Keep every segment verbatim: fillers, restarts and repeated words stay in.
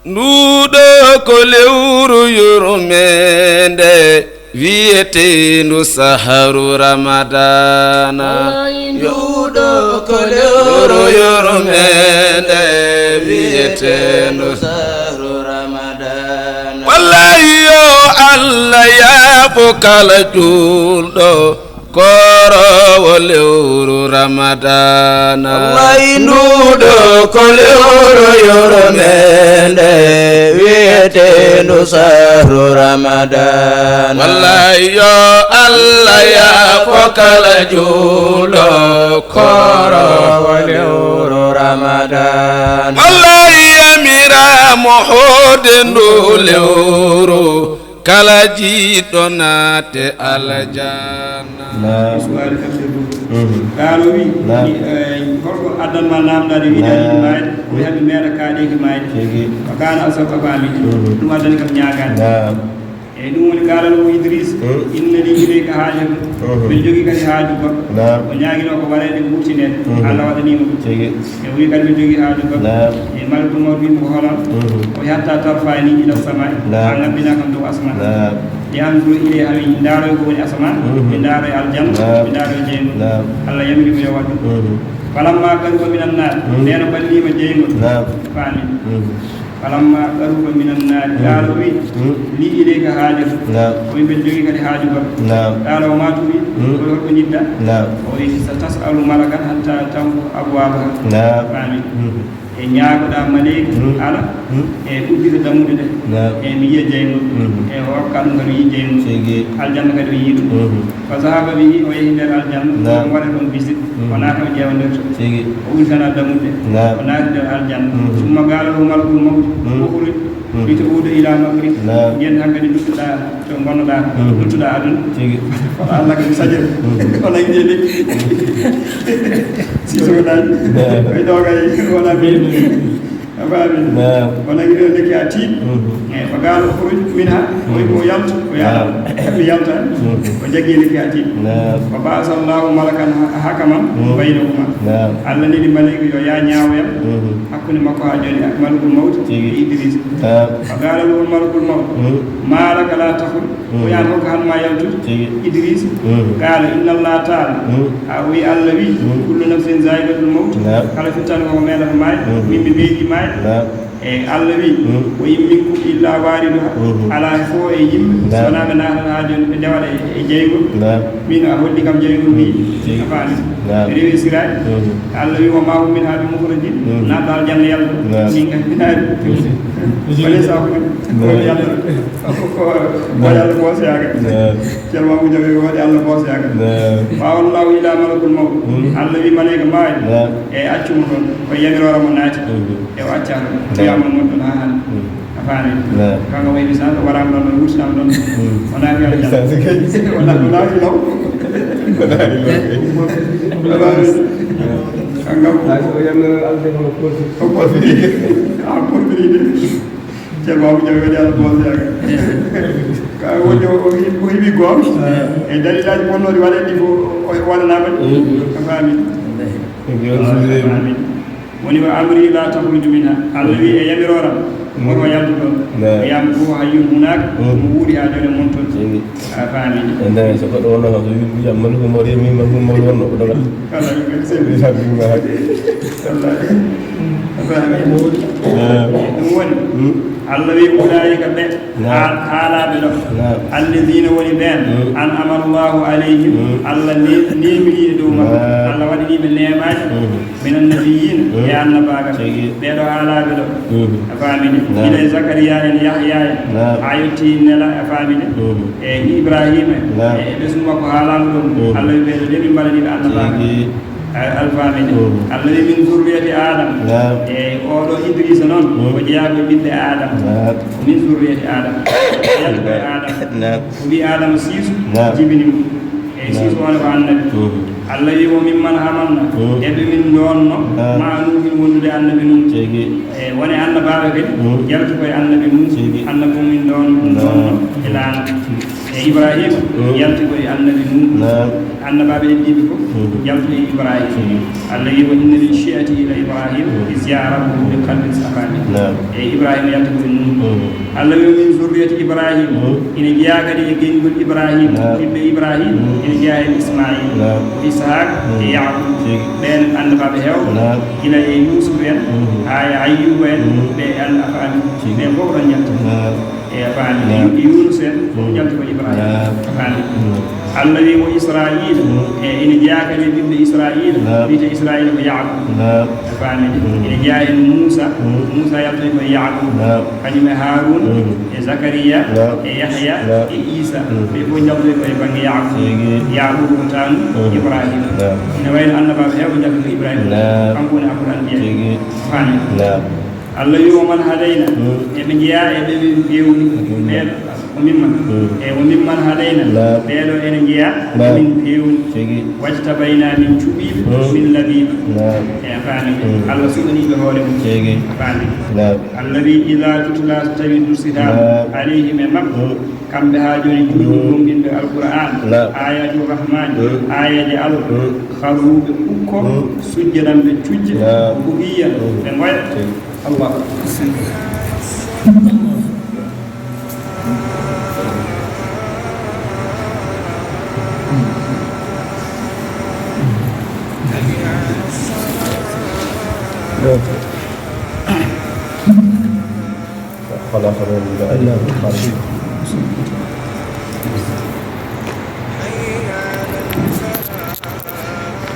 Nduɗo ko lewru yurmeende, wiyeteendu sahru Ramadana. Ay, nduɗo ko lewru yurmeende, wiyeteendu sahru Ramadana. Wallahi yo Allah yaafo kala juulɗo, kooroowo lewru Ramadana. Wallahi nduɗo ko lewru yurmeende, wiyeteendu sahru Ramadana. Wallahi yo Allah yaafo kala juulɗo, kooroowo lewru Ramadana. Wallahi yamiraama hoode ndu lewru, kala jiiɗɗo naate aljanna. Naam. Suwaali kam ɗe fof. Mhm. Kaalo wi, naam, eh, holko addan ma naamndaade wiɗaade, naam, maayde? O wi, hami meeɗa kaaɗeeki maayde. Tigi. Wa kaana asawka faami. Mhm. Ɗum addani kam ñaagaade. Naam. Eyi, ɗum woni kaalal o Idris, mhm, inna li ilayka haajatan. Mhm. Mbeɗa jogii kadi haaju goɗɗo. Naam. O ñaagino ko wareede huutineede. Mhm. Allah waɗaniima ɗum. Tigi. E o wi kadi, mbeɗa jogii haaju goɗɗo. Naam. E malakul mawti wi mo ko hono. Mhm. O wi hatta tarfa'ni ila samaa'i. Naam. A ngabbina kam dow asmaan. Naam. Li anzura ilayha, mi ndaaroy ko woni asmaan, mhm, mi ndaaroy aljanna, naam, mi ndaaroy jeyngol. Naam. Allah yamiri mo yo waɗ ɗum. Mhm. Falamma qaruba minan naar, mhm, ndeen o ɓalliima jeyngol. Naam. Faami. Mhm. Falamma qaruba minan naar, mm, qaala o wi, mm, li ilayka haajatu. Naam. O wi, mbeɗa jogii kadi haaju goɗɗo. Naam. Qaala, wa maa turid? Mm. O wi, holko njiɗɗa? Naam. O wi, sa tas'alu malakan hatta tamhu abwaabaha. Naam. Faami. Mm. E ñaagoɗaa maleyka, mm, ala, mm, e uddita dammuɗe ɗe. Naam. E mi yiya jeyngol. Mm. E o hokka ɗum kadi, o yii jeyngol. Tigi. Aljanna kadi o yii ɗum. Mm. Fa zahaba bihi, o yehi nder aljanna, naam, o waɗa ɗum visite, mm, o naata o ƴeewa nder to. Tigi. O udditana dammuɗe, naam, o naati nder aljanna. Mm. Summa qaala lahu malakul mawti, mm, ukhruj, mm, wiyte ɓooyɗo ila maqbaratik, naam, nden hankadi nduttoɗaa to ngonnoɗaa, mm, nduttoɗaa aduna. Tigi. Kono Allah kadi sajira. Mm. O nangi e lekki. Six ko dañi. Naam. Koye ɗo kay wona ɓeydi. A faami? Naam. O nangi ɗo lekki a tiiɗi. Mhm. Eyi, fa qaala ukhruj minha. O wi ko yaltu, ko yaltu. Naam. Mi yalta. Mhm. O jaggi lekki a tiiɗi. Naam. Fa ba'asa Allahu malakan ha-, hakaman, mhm, baynahuma. Naam. Allah neli maleyka yo yaa ñaawoya, mhm, hakkunde makko haa jooni, malakul mawti, tigi, e Idris. Naam. Fa qaala lahu malakul mawt, mhm, ma laka la takhruj? Mm. O wi an, holko haɗi ma yaltude? Tigi. Idris. Mm. Qaala, inna Allah taala. Mm. A wi Allah wi, mm, kullu nafsin zaiqatul mawt. Naam. Kala fittaandu ko meeɗata maayde. Mm. Min mi meeɗi maayde. Naam. E Allah wi, mm, wa in minkum illa wariduha. Mm. Alaa e fof e yimɓe, naam, so wonaa ɓe naatata haa jooni, ɓe ndewata e, e jeyngol. Naam. Min a holli kam jeyngol mi. Mm. Tigi. A faami? Naam. Ɓe rewi e siraaji. Mm. Allah wi, wa ma hum minha bi mukhrajin. Mm. Naatɗo aljanna yalta. Naam. Min kadi mi naati. Mm. Wala sa ko, naam, ko yalta. Ko, ko, ko Yalla boosoyaaka. Naam. Ceerno Mamoudou Diaw wi waɗi Allah boosoyaaka. Naam. Fa awha Allahu ila malakul mawt. Mm. Allah wi maleyka maayde. Naam. E accu mo ɗoon. Ko yamiroore mo naati. Mm. E o acca ɗoon. Naam. Wiyama mon ɗoon haa hannde. Mm. A faami? Naam. Kanko wayi misaal, o waraama ɗoon, o wurtinaama ɗoon. Mm. O naati aljanna. Misaal kay. O na-, o naati law. O naati law. A faami? Naam. Kanko o yamiroore Allah ko porti. O porti. A porti de. Ceerno Mamoudou Diaw waɗi Allah boosoyaaka. Ka woni o, o wi-, o heɓi goonga. Eh. E dalilaaji bonnooɗi waɗa ɗi fof o waɗanaama ɗi. Mm. A faami? Wallaahi. A faami? Woni wa amri la takhruju minha. Allah wi e yamiroore am. Mm. Woto yaltu ɗoon. Naam. Wiyama ko hayyun hunaak. Mm. Mo wuuri haa jooni mon toon. Mm. A faami? E nder so goɗɗo wonno kam, so wi-, wiyama malakul mawti, mi malakul mawti wonno, ko dogal. Kala yimɓe sirri. Wallaahi. Wallaahi. A faami? Naam. Ɗum woni, hmm? Allah wi ulaa'ika ɓe, naam, haa-, haalaaɓe ɗo. Naam. Alladiina woni ɓeen, hmm, an'ama Allaahu alayhim, hmm, Allah ne-, neemini e dow maɓɓe. Naam. Allah waɗani ɓe neemaaji, hmm, minan nabiyyiina, hmm, e annabaagal. Tigi. Ɓee ɗo haalaaɓe ɗo. Hmm. A faami ne? Naam. Gila e Zakariyaa en, Yahyaa en, naam, haa yotti Nela, a faami ne? Hmm. E Ibraahiima, naam, e ɓesngu makko haalaama ɗum. Hmm. Allah wi ɓee ɗo de min mbaɗani ɓe annabaagal. Tigi. A, a faami ne? Mm. Allah wi min zurriyati Adam. Naam. E oɗo Idrisa noon, mm, o jeyaa ko e ɓiɓɓe Adam. Naam. Ko min zurriyati Adam. Yalti ko e Adam. Naam. O wi Adama siisu, naam, jibini mo. E, naam, siisu woni ko annabi. Mm. Allah wi o mimman hamalna. Mm. E ɓe min ndoonno, naam, ma'a Nuuhin wondude annabi Nuuh. Tigi. E woni annabaaɓe kadi, mm, yalti ko e annabi Nuuh. Tigi. Annabi o min ndoon-, naam, ndoonno e laana. E Ibraahiima, mm, yalti ko e annabi Nuuh. Naam. Annabaaɓe heddiiɓe fof njaltu e Ibrahima. Allah wi, "Wa inna min shi'atihi la Ibrahim, iz jaa rabbuhu bi qalbin salim." E Ibrahima yalta ko e nunɗo. Allah wi, "Wa min zurriyati Ibrahim." Ina jeyaa kadi e geñgol Ibrahima, ɓiɓɓe Ibrahima, ina jeyaa heen Ismail, Ishaq e Yaqub. Ɓeen annabaaɓe heewɓe, gila e Yuusuf en, haa e Ayyuba en, ɓe an a faami, ɓeen fof ɗon njalta. E a faami, Yunus en fof njalti ko Ibrahima. A faami. Allah wi, "Wa Israila." E ina jeyaa kadi e ɓiɓɓe Israila, wiyte Israila ko Yaqub. A faami. Ina jeyaa heen Muusa, Muusa yaltoyi ko Yaqub. Kañum e Harun, e Zakariya, e Yahya, e Isa. Ɓe fof njaltoyi ko e bannge Yaqub. Yaqub ko taanu Ibrahima. Ina wayno annabaaɓe heewɓe njalti ko Ibrahima. Kanko woni Abul Anbiya. A faami. Allah wi, "Wa man hadayna." E ɓe njeyaa e ɓe min peewni. Ɓeeɗo ko mimman. E wa mimman hadayna. Ɓeeɗo ene njeyaa ko min peewni. Wajtabayna, min cuɓiiɓe, min laɓiiɓe. E a faami. Allah suɓaniiɓe hoore mum. A faami. Allah wi, "Ida tutla," so tawi dursitaama, alayhim e maɓɓe, kamɓe haa jooni julɓe gomɗinɓe Alqur'aan, ayatul Rahmaan, aayeeje Allah, kharru, ɓe ukko, sujjadan, ɓe cujja, bukiyan, ɓe ngoya. Allah.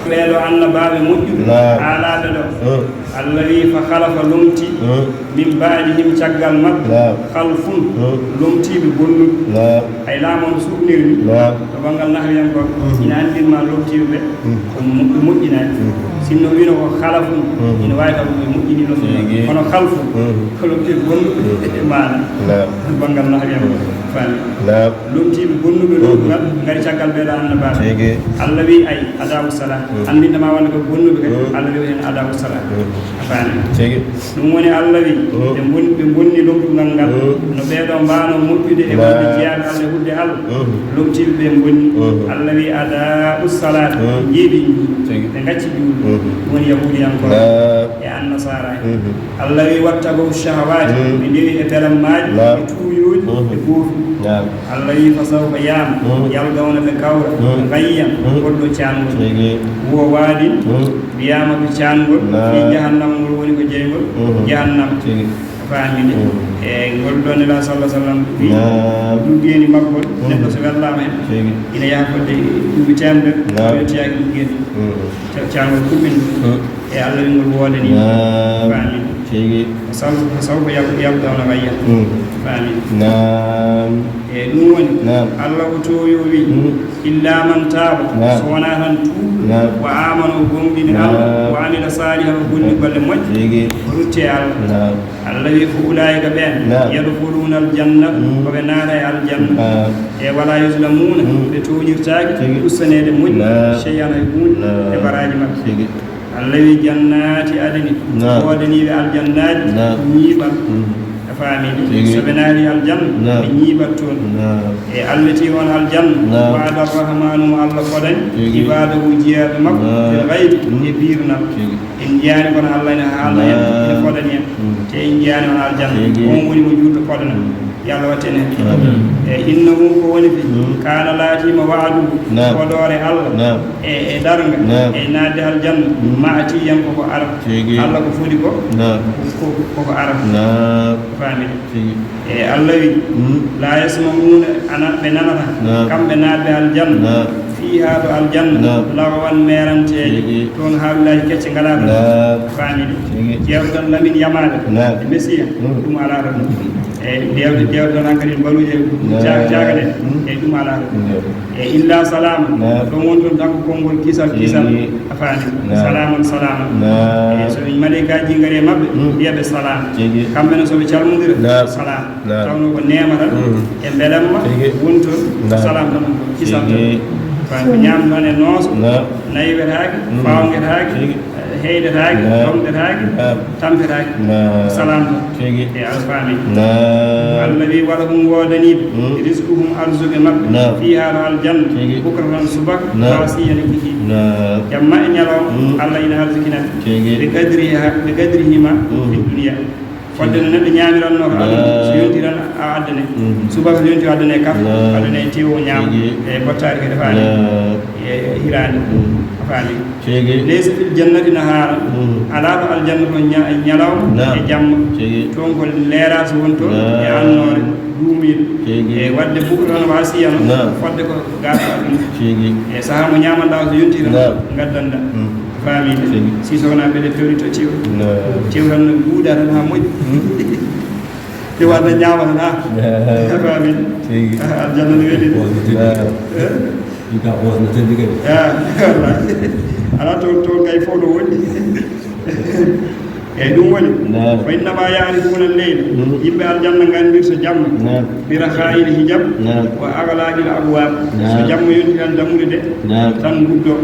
Ɓeeɗo annabaaɓe moƴƴuɓe haalaaɓe ɗo. Allah wi, "Fa khalafa," lomti, "min ba'dihim," caggal maɓɓe, "khalfun," lomtiiɓe bonnuɓe. Ay laamu on suɓniri ni, to banngal nahwiyankooɓe, ina anndirma lomtiiɓe ɓe, ko mo-, ɓe moƴƴinaani. Sinno wino ko khalafun, ina waawi taw ɓe moƴƴini lomtiiɓe. Kono khalfun, ko lomtiiɓe bonnuɓe e maana. To banngal nahwiyankooɓe, faami. Lomtiiɓe bonnuɓe ɗo ngal ngari caggal ɓeeɗo annabaaɓe. Allah wi, ay, adaa'u salah. Anndinta ma wonde ko bonnuɓe kadi, Allah wi heen adaa'u salah. A faami? Ɗum woni Allah wi, ɓe mbon-, ɓe mbonni lomtugal ngal. No ɓeeɗo mbaano moƴƴude e wonde jeyaaɓe Allah e hulde Allah. Lomtiiɓe ɓe mbonni. Allah wi, adaa'u salah. Njiiɗi juulde. Ɓe ngacci juulde. Ɗum woni yahuudiyankooɓe e annasaara en. Allah wi, "Wattabaw shahawaati," ɓe ndewi e belammaaji, e tuuyooji, e boofi. Allah wi, "Fa sawfa," yaama, "yalqawna," ɓe kawra, "ghayyan," ngol ɗo caangol. Wo waadin, wiyaama ko caangol, fi jahannama, ngol woni ko jeyngol jahannama. A faami de? E ngol ɗo Nela sallah sallam wi, ɗum geeni maggol, neɗɗo so wellaama heen, ina yaha fodde duuɓi teemedere, o yettoyaaki ɗum geeni. Ca-, caangol kuɓɓinɗo. E Allah wi ngol woodani. Faami. Sawfa, sawfa yal-, yalqawna ghayya. Faami. E ɗum woni, Allah o toowi o wi, "Illa man taaba," so wonaa tan tuuɓɗo, "wa aamana," o gomɗini Allah, "wa amila saalihan," o golli golle moƴƴe, o rutti e Allah. Allah wi, "Fa ulaa'ika," ɓeen, "yadkhuluuna al-jannata," ko ɓe naata e aljanna. E "wa laa yuzlamuuna," ɓe tooñirtaake, ustaneede moƴƴi, shay'an, hay huunde, e baraaji maɓɓe. Allah wi, "Jannaati adnin," woodaniiɓe aljannaaji, ñiiɓal. A faami de? So ɓe naati aljanna, ɓe ñiiɓat toon. E allati on aljanna, wa'ada arrahmaanu, mo Allah fodani, ibaadahu, jiyaaɓe makko, fil ghaybi, e biirnal. En njiyaani kono Allah ene haalna en, ene fodani en. Te en njiyaani on aljanna. On woni mo juulɗo fodana. Yo Allah wattu en heen. E innahu, ko woni fii, kaana, laatiima, wa'duhu, fodoore Allah e, e darnga, e naatde aljanna, ma'tiyyan, ko ko ara. Allah ko fodi ko, ko, ko ko ara. Faami? E Allah wi, "Laa yasma'uuna," ana, ɓe nanataa, kamɓe naatɓe aljanna, "fiihaa," to aljanna, "lagwan," meeranteeje, toon haalullaaji kecce ngalaa ɗoon. Faami? Jeewte tan lamin yamaade e Mesiya, ɗum alaa ɗoon. E jeewte, jeewte tan hankadi mbaruuje caaka, caaka ɗe, e ɗum alaa ɗoon. E illa salaaman, ɗoon woni toon tan ko konngol kisal, kisal. A faami? Salaaman, salaaman. E so maleykaaji ngari e maɓɓe, mbiya ɓe salaam. Kamɓe ne so ɓe calmondira, salaam. Tawnoo ko neema tan e mbelamma woni toon, salaam tan, kisal tan. Faami? Ko ñaamde noon e nooso, naywetaake, faawnetaake, Heydetaake, Naam. Ɗomɗetaake, Naam. Tampetaake. Naam. Salaam tan. Tigi. E alfaami. Naam. Allah wi, "Wala hum woodaniiɓe, Mm. rizquhum arsuke maɓɓe, Naam. fii haa ɗo aljanna, Tigi. bukratan subaka, Naam. wa asiyan e kikiiɗe." Naam. Jamma e ñalawma, Mm. Allah ina arsukina ɓe. Tigi. Bi qadriha, bi qadrihima Mm. fi dunya. Fodde no neɗɗo ñaamiranno ko aduna, Naam. so yonti tan a addane. Mm. Subaka so yonti o addane kaf, Naam. Addane tew o ñaama. Tigi. E bottaari kadi faami. Naam. E hiraani. Mm. A faami. Tigi. Laysa fil jannati nahaara. Mm. Alaa ɗo aljanna ɗo ña-, ñalawma Naam. E jamma. Tigi. Toon ko leeraade woni toon Naam. E annoore duumiiɗo. Tigi. E waɗde bukratan wa asiyan. Naam. Fodde ko gasa aduna. Tigi. E sahaa mo ñaamanɗaa o so yonti tan Naam. Ngaddanɗaa. Mm. Faami. Tigi. Si sownaaɓe ɗe pewri to tew. Naam. Tew tan no guuda tan haa moƴƴi. Mm. Te walla ñaama tan ha. Naam. Faami. Tigi. Ah, aljanna no weli. Naam. Eh? Ɗum ka boos no tendi kadi. Ah, wallahi. Ala toon, toon kay fof no woni. Eyyi, ɗum woni. Naam. Fa innama yaarifuna al-layla. Mm. Yimɓe aljanna nganndirta jamma. Naam. Bi rakhaa'il hijab. Naam. Wa aghlaqil abwab. Naam. So jamma yonti tan dammuɗe ɗe. Naam. Tan nguddo.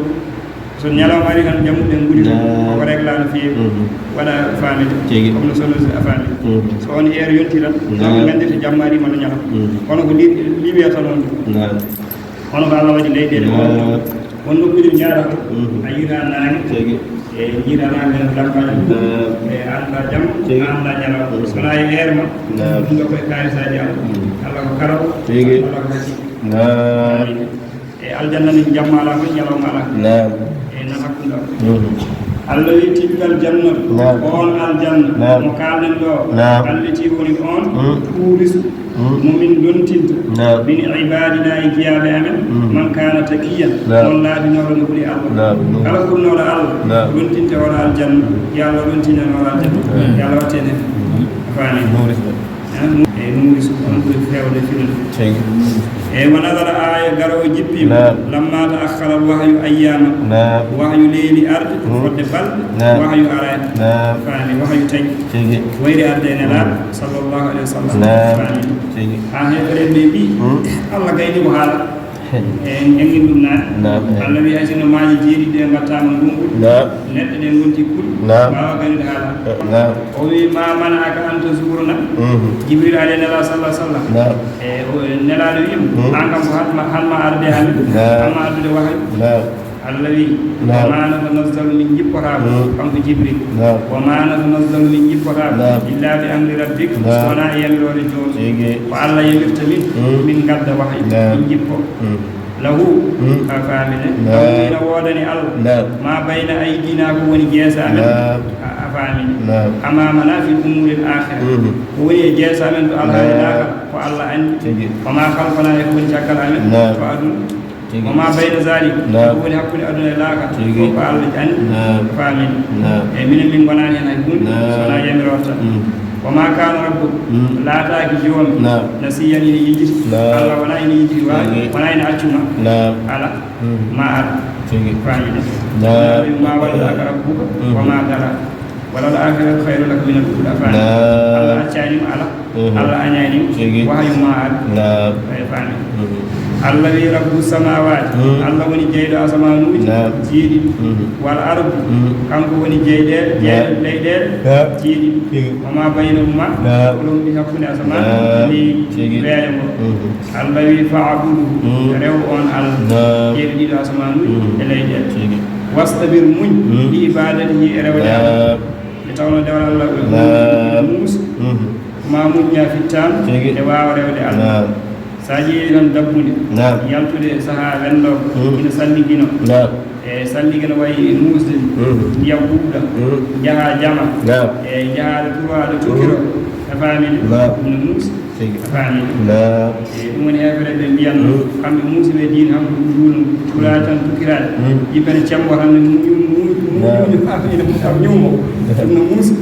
So ñalawma ari tan dammuɗe ngudi tan. Naam. Koko regla no feewi. Mhm. Waɗa faamide. Tigi. Comme no sono a faami. Mhm. So on heure yonti tan. Naam. Tan nganndirta jamma ari walla ñalawma. Mhm. Kono ko li-, liwiyata noon. Naam. Kono ko Allah waɗi leyɗeele Naam. Won nokkuuji njaarata. Mhm. A yiita naange. Tigi. E jiiɗa naange no lampaani. Naam. E annda jam, Tigi. Annda ñalawma. Mhm. So wonaa e heere ma. Naam. Ɗum ɗo koye kaalisaaji Allah. Mhm. Allah ko karaw. Tigi. Allah ko hasi. Naam. Amin. E aljanna ni jamma alaa fof, ñalawma alaa. Naam. E nan hakkunde o. Mhm. Allah wi tilkal jannatu. Naam. On aljanna. Naam. Mo kaalɗen ɗo. Naam. Allati woni on. Mm. Tuurisu. Mm. Mo min lontinta. Naam. Min ibadina e jiyaaɓe amen. Mm. Man kaana taqiyan. Naam. On laatinooɗo no huli Allah. Naam. Kala kulnooɗo Allah. Naam. Lontinte hoore aljanna. Yo Allah lontinen hoore aljanna. Mm. Yo Allah watte nen. Mm. A faami? Noon rifɗo. E nuuri subhanahu ɓuri feewde filde. Tigi. E wa nazara aaya garo o jippiima. Naam. Lamma ta'akhkhara al-wahyu ayyama. Naam. Wahyu leyli arde, Mm. fodde balɗe, Naam. Wahyu araani. Naam. Faami, wahyu taƴi. Tigi. Wayri arde e Nelaaɗo, Mm. sallallahu alayhi wa sallam. Naam. Faami. Tigi. Haa heefereɓe ɓe mbii, Mm. Allah gayni ko haala. E en ƴeŋŋin ɗum naane. Naam, e. Allah wi, hay sinno maaje jeeɗiɗi ɗe mbattaama ndungu. Naam. Neɗɗe ɗe ngonti kul. Naam. Mbaawa gaynude haala. E, naam. O wi, "Ma mana'aka an tazurana?" Mhm. Jibril alayhi Nelaaɗo sallallahu alayhi wa sallam. Naam. E, o, Nelaaɗo wi mo, Mm. "Aan kam ko haɗ ma, haɗ ma arde amen? Naam. Haɗ ma addude wahayu?" Naam. Allah wi, Naam. "Wa ma natanazzalu min jippotaako, Mm. kanko Jibril. Naam. Wa ma natanazzalu min jippotaako, Naam. illa bi amri rabbik, Naam. so wonaa e yamiroore Joomi. Tigi. Ko Allah yamirta min, Mm. min ngadda wahayu, Naam. min jippo." Mm. Lahu, Mm. a faamine, Naam. Lahu ina woodani Allah, Naam. ma bayna aydina ko woni jeesa amen, Naam. a, a faamine. Naam. Amamana fil umuri al akhira. Mhm. Ko woni e jeesa amen to Allah Naam. Naaka, ko Allah anndi. Tigi. Wa ma khalfana e ko woni caggal amen, Naam. To aduna. Tigi. Wa ma bayna zalik, Naam. Ko woni hakkunde aduna e laaka, Tigi. Fof ko Allah anndi. Naam. Faamine. Naam. E minen min ngonaani heen hay huunde, Naam. So wonaa yamiroore tan. Mm. Wa ma kana rabbuka, Mm. Laataaki Joomi, Naam. Nasiyan ina yejjiti. Naam. Allah wonaa ina yejjiti waade, Tigi. Wonaa ina accu ma. Naam. Ala, Mm. ma ar. Tigi. Faamide. Naam. Ma wallaka rabbuka, Mm. Wa ma qala. Wala al akhiratu khayrun laka min al ula. Faami. Naam. Allah accaani ma ala. Mhm. Allah añaani. Tigi. Wahayu ma ar. Naam. Ay faami. Mhm. Allah wi rabbu samawati. Mhm. Allah woni jeyɗo asamanuuji. Naam. Jeeɗiɗi. Mhm. Wal ardi. Mhm. Kanko woni jeyɗeele, Naam. Jeyɗo leyɗeele. Naam. Jeeɗiɗi. Tigi. Wa ma baynahuma. Naam. Ko ɗum ɗi hakkunde asamaan. Naam. Ni Tigi. Weeyo ngo. Mhm. Allah wi fa'budu. Mhm. Rew on Allah. Naam. Jeyɗo ɗiɗo asamanuuji. Mhm. E leyɗeele. Tigi. Wastabir muñ. Mhm. Li ibadatihi e rewde Allah. Naam. Nde tawnoo dewal Allah ko e Naam. Muusa. Mhm. Ma muñña fittaandu Tigi. E waawa rewde Allah. Naam. So a ƴeewi tan dabbunde Naam. Yaltude e sahaa renndo Mm. Ina salligino. Naam. E sallige no wayi e muusde Mm. ndiyam ɓuuɓɗam. Mm. Njaha jama. Naam. E njahaade turwaaɗo tukkiro. Mm. A faamini? Naam. Ɗum no muusi. Tigi. A faamini? Naam. E ɗum woni heefereɓe ɓe mbiyan Mm. kamɓe muusi ɓe diine hanko ɗum nduuno. Turaade tan tukkiraade. Mm. Yimɓe ne cembo tan ne muñu, muñu, muñu, Naam. Muñu, faamini, kam ñuumo. Ɗum no muusi.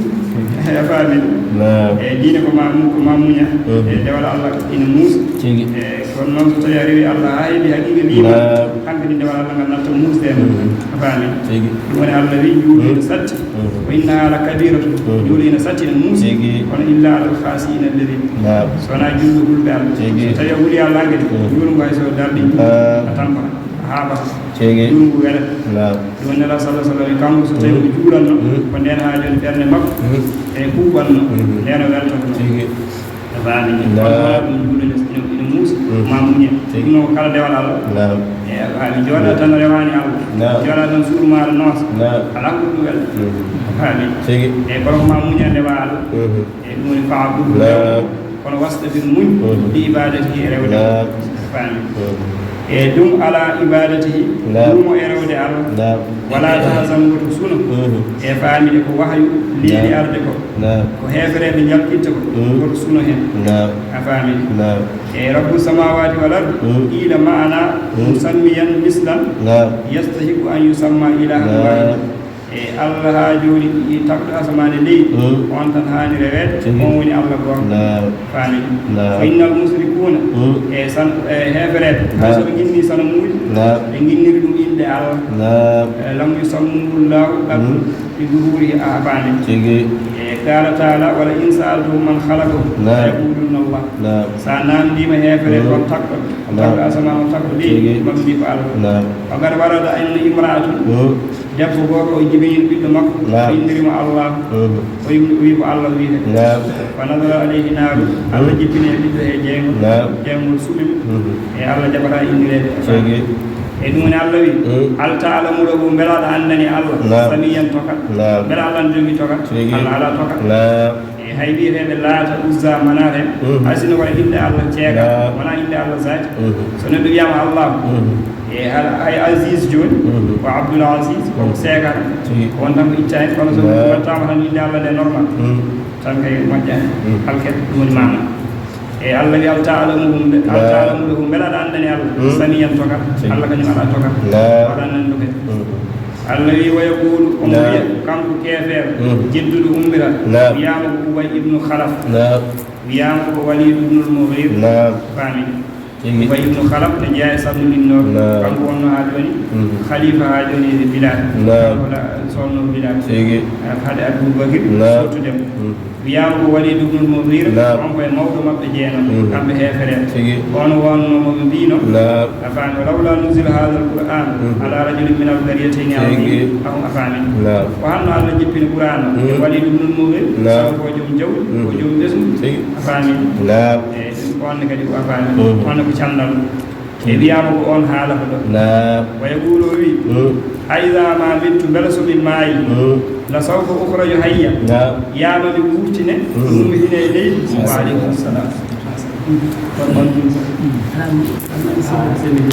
A faamini? Naam. E diine ko ma mu-, ko ma muña. Mm. E dewal Allah ina muusi. Tigi. E kono noon so tawi a rewi Allah haa heɓi haqiiqa liimaan, Naam. Hankadi dewal Allah ngal natta muusde e mum. Mm. A faami? Tigi. Ɗum woni Allah wi, juulde Mm. ina satti. Mm. Wa innaha la kabiratun. Mm. Juulde ina satti, ina muusi. Tigi. Kono illa alal khashiina alladhina. Naam. So wonaa julɓe hulɓe Allah. Tigi. So tawi a huli Allah kadi, Mm. juulde ngo hay so darɗi, Naam. A tampa. A Haaba. Tigi. Ɗum ngu welata. Naam. Ɗum woni Nelaaɗo sallallahu alaihi wasallam, kanko so tawi o juulanno, ko ndeen haa jooni ɓernde makko e ɓuuɓanno, ndeen o weltoto. Tigi. A faami? Naam. Kono wonaa ɗum juulde ina, ina muusi, ma muñe. Tigi. Ɗum noon ko kala dewal Allah. Naam. E a faami, jooɗa tan rewaani Allah. Naam. Jooɗa tan suudu maaɗa noosa. Naam. Alaa ko ɗum welata. A faami? Tigi. E kono ko ma muñe rewa Allah. E ɗum woni fa'budhu. Naam. Kono wastabir, muñ, li ibadatihi, e rewde. Naam. Faami. E ɗum ala ibadatihi, naam, ɗum o e rewde Allah. Naam. Wala tahzan, woto suno. E faami de ko wahyu leeli arde ko. Naam. Ko heefereɓe njaltitta ko. Woto suno hen. Naam. A faami. Naam. E Rabbu samawati wal ardi, ila ma'ana musammiyan mislan, naam, yastahiqu an yusamma ilahan, naam, wahidan. E Allah haa jooni, i tagɗo asamaan e leydi, on tan haani reweede, tigi, on woni Allah goonga. Naam. Faami? Naam. Fa innal musrikuuna, e san-, e heefereɓe, naam, so ɓe nginni sanamuuji, naam, ɓe nginniri ɗum innde Allah. Naam. E lam yusammuhu Allahu bi zuhurihi, a faami? Tigi. E qaala taala, wala in sa'altahum man khalaqahum, naam, la yaqulunna Allah. Naam. So a naamndiima heefere, mm, on tagɗo, naam, tagɗo asamaan, on tagɗo leydi, tigi, maɓɓe mbii ko Allah. Naam. Wa qad warada anna imra'atun, mm, debbo gooto o jibinii ɓiɗɗo makko, naam, o inniri mo Allah. Mm. O yimni, o wii ko Allah wiyetee. Naam. Fa nazala alayhi naaru, mm, Allah jippini e ɓiɗɗo he jeyngol, naam, jeyngol suɓi mo. Mm. E Allah jaɓataa innireede. Tigi. E ɗum woni Allah wii, mm, hal ta'lamu lahu, mbela aɗa anndani Allah, naam, samiyyan toka? Naam. Mbela Allah ne jogii toka? Tigi. Allah alaa toka. Naam. E hay wiyeteeɓe Laata, Uzza, Manaata en, mhm, hay sinno wona innde Allah ceekaa, naam, wonaa innde Allah zaati. Mhm. So neɗɗo wiyaama Allah, mhm, e al-, hay Aziz jooni, mhm, ko Abdul Aziz, ko, mhm, seekaa. Tigi. Ko on tan ko itta heen, kono so, naam, wattaama tan innde Allah nde normal, mhm, tan kay moƴƴaani. Mhm. Halket, ɗum woni maana. E Allah wi, hal ta'lamu lahu, hal, naam, ta'lamu lahu, mbela aɗa anndani Allah, mhm, samiyyan toka? Tigi. Allah kañum alaa toka. Naam. Waɗa nanndo kadi. Mhm. Allah wi, wa yaqulu, omo, naam, wiya, kanko keefeero, mm, jedduɗo ummira, naam, wiyaama ko Ubay ibnu Khalaf, naam, wiyaama ko Walid ibnul Mughir, naam, faami. Tigi. Ubay ibnu Khalaf ne jeyaa e salmininnooɓe, naam, kanko wonnoo haa jooni, mm, khalifa haa jooni e Bilal. Naam. Kanko la-, sonnoo Bilal. Tigi. Haade Abu Bakr, naam, sottude mo. Mm. Wiyaama ko Walid ibnul Mughira, naam, on ko e mawɗo maɓɓe jeenam, mhm, kamɓe heefereɓe. Tigi. On wonno mo ɓe mbiino, naam, a faami, lawla nuzila hadha al-Qur'an, mhm, ala rajulin min al-qaryatayni, tigi, azim. Aw, a faami. Naam. Ko hanno Allah jippini Qur'an o, mhm, e Walid ibnul Mughira, naam, sabu ko joom jawdi, mhm, ko joom ɓesngu. Tigi. A faami. Naam. E ɗum ko on ne kadi ko a faami. Mhm. On ne ko candal. E wiyaama ko on haalata ɗo. Naam. Wa yaqulu, o wi, mm, a idha ma mittu, mbela so min maayi, mm, la sawfa ukhraju hayya, naam, wiyaama mi wurtine, mm, mi ummitine e leydi. Wa alaykum salam.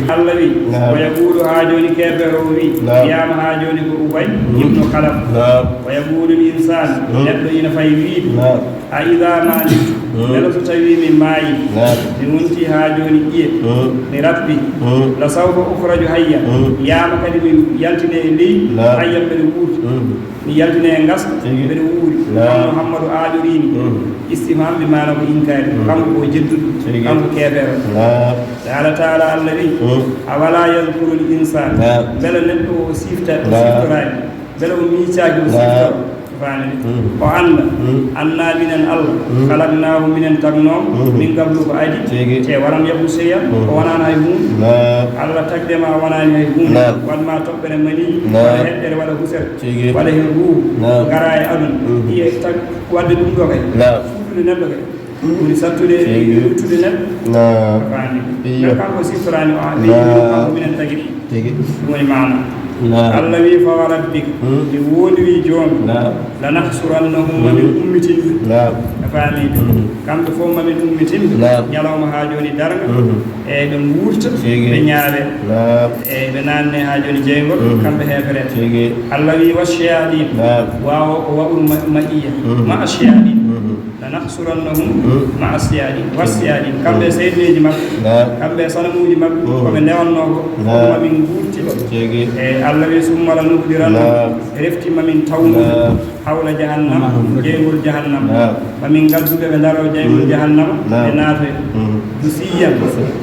Allah wi, naam, wa yaqulu, haa jooni keefeero o wi, naam, wiyaama haa jooni ko Ubay, mm, ibnu Khalaf. Naam. Wa yaqulu l-insan, mm, neɗɗo ina fayi wiide, naam, a idha ma mittu, mm, mbela so tawii mi maayi, naam, mi wontii haa jooni ƴiye, mm, mi rappi, mm, la sawfa ukhraju hayya, mm, wiyaama kadi mi yaltine e leydi, naam, hayya mbeɗa wuurdi, mm, mi yaltine e ngaska, tigi, mbeɗa wuuri. Naam. Kono Muhammadu aajorii mi. Mm. Istifham bi maana ko inkaari. Mm. Kanko ko jedduɗo, tigi, kanko keefeero. Naam. Qaala taala, Allah wi, mm, awala yadhkuru l-insan, naam, mbela neɗɗo o sifta, o, naam, siftoraani? Mbela o miijaaki o, naam, siftora? Faamini. Mm. O annda. Mm. Anna minen Allah. Mm. Khalaqnahu, minen tagnoo mo. Mm. Min qablu, ko adii. Tigi. Te walam yaku shay'an. Mm. O wonaano hay huunde. Naam. Allah tagde ma, a wonaani hay huunde. Naam. Waɗ ma toɓɓere mani. Naam. Waɗa heɗɗere, waɗa husere. Tigi. Waɗa heen ruuhu. Naam. Ngara e aduna. Mm. Ƴiye tag-, waɗde ɗum ɗo kay. Naam. Fuɗɗude neɗɗo kay. Ɓuri sattude, tigi, ruttude neɗɗo. Naam. Faami. Iyo. Mais kanko siftoraani o, a, ɓe, naam, kanko minen tagi ɗum. Tigi. Ɗum woni maana. Naam. Allah wi, fa wa rabbika, hmm, mi woondiri joom, naam, lanahsurannahum, hmm, ma min ummitin ɓe. Naam. A faami? Hmm. Kamɓe fof ma min ummitin ɓe. Naam. Ñalawma haa jooni darnga. Hmm. E ɓe wuurta, tigi, ɓe ñaawe. Naam. E ɓe naanne haa jooni jeyngol, hmm, kamɓe heefereɓe. Tigi. Allah wi, wa shayatin. Naam. Waawo ko wawru ma-, ma'iyya. Hmm. Ma shayatin. Hmm. Lanahsurannahum, hmm, ma'a shayatin, wa shayatin. Kamɓe, hmm, seyɗineeji maɓɓe, naam, kamɓe sanamuuji maɓɓe, hmm, ko ɓe ndewannoo ko, naam, ma min nguurti ɓe. Tigi. E Allah wi, summa lanuhdirannahum, naam, refti ma min tawnu ɓe, naam, hawla jahannama, hmm, jeyngol jahannama. Naam. Ma min ngaddu ɓe, ɓe ndaroo jeyngol, hmm, jahannama, naam, ɓe naatoya. Hmm. Jusiyyan.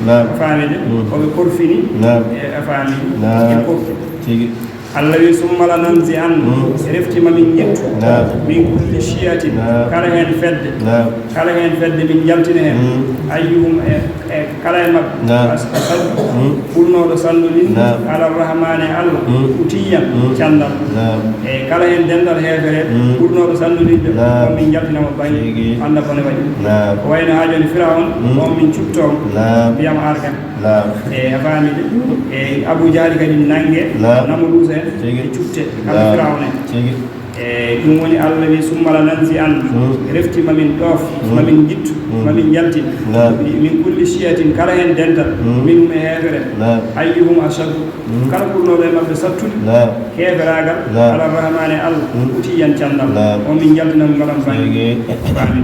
Naam. A faami de? Hmm. Ko ɓe korfini. Naam. E, a faami? Naam. E korfi. Tigi. Allah wi, "Summa lananzi'anna," Mm. refti ma min ƴettu, Naam. "min kulli shi'atin," Naam. kala heen fedde, Naam. kala heen fedde min njaltina heen, Mm. "ayyuhum," e, e kala e maɓɓe, Naam. "as-, ashaddu," Mm. ɓurnooɗo sanndolin'de, Naam. "ala rahmaani," e Allah, Mm. "utiyyan," Mm. canndal. Naam. E kala heen denndal heefere, Mm. ɓurnooɗo sanndolin'de, Naam. on min njaltina mo bannge, Tigi. annda bone waɗi. Naam. Ko wayno haa jooni Firawna, Mm. on min cuɓtoo mo, Naam. mbiyamo arkan. Naam. E a faami de? E Abu Jahli kadi nannge, Naam. Namruusa en, Tigi. e cuɓte, kamɓe Naam. Firawna en. Tigi. E ɗum woni Allah wi, "Summa lananzi'anna," Mm. refti ma min ɗoof, Mm. ma min ngittu, Mm. ma min njaltin. Naam. "Min kulli shi'atin," kala heen dental, Mm. minhum e heefere, Naam. "ayyuhum ashaddu," Mm. kala ɓurnooɗo e maɓɓe sattude, Naam. heeferaagal, Naam. "ala rahmaani," Allah, Mm. "utiyyan," canndal. Naam. On min njaltina mo mbaɗa mo bannge. Tigi. Faami.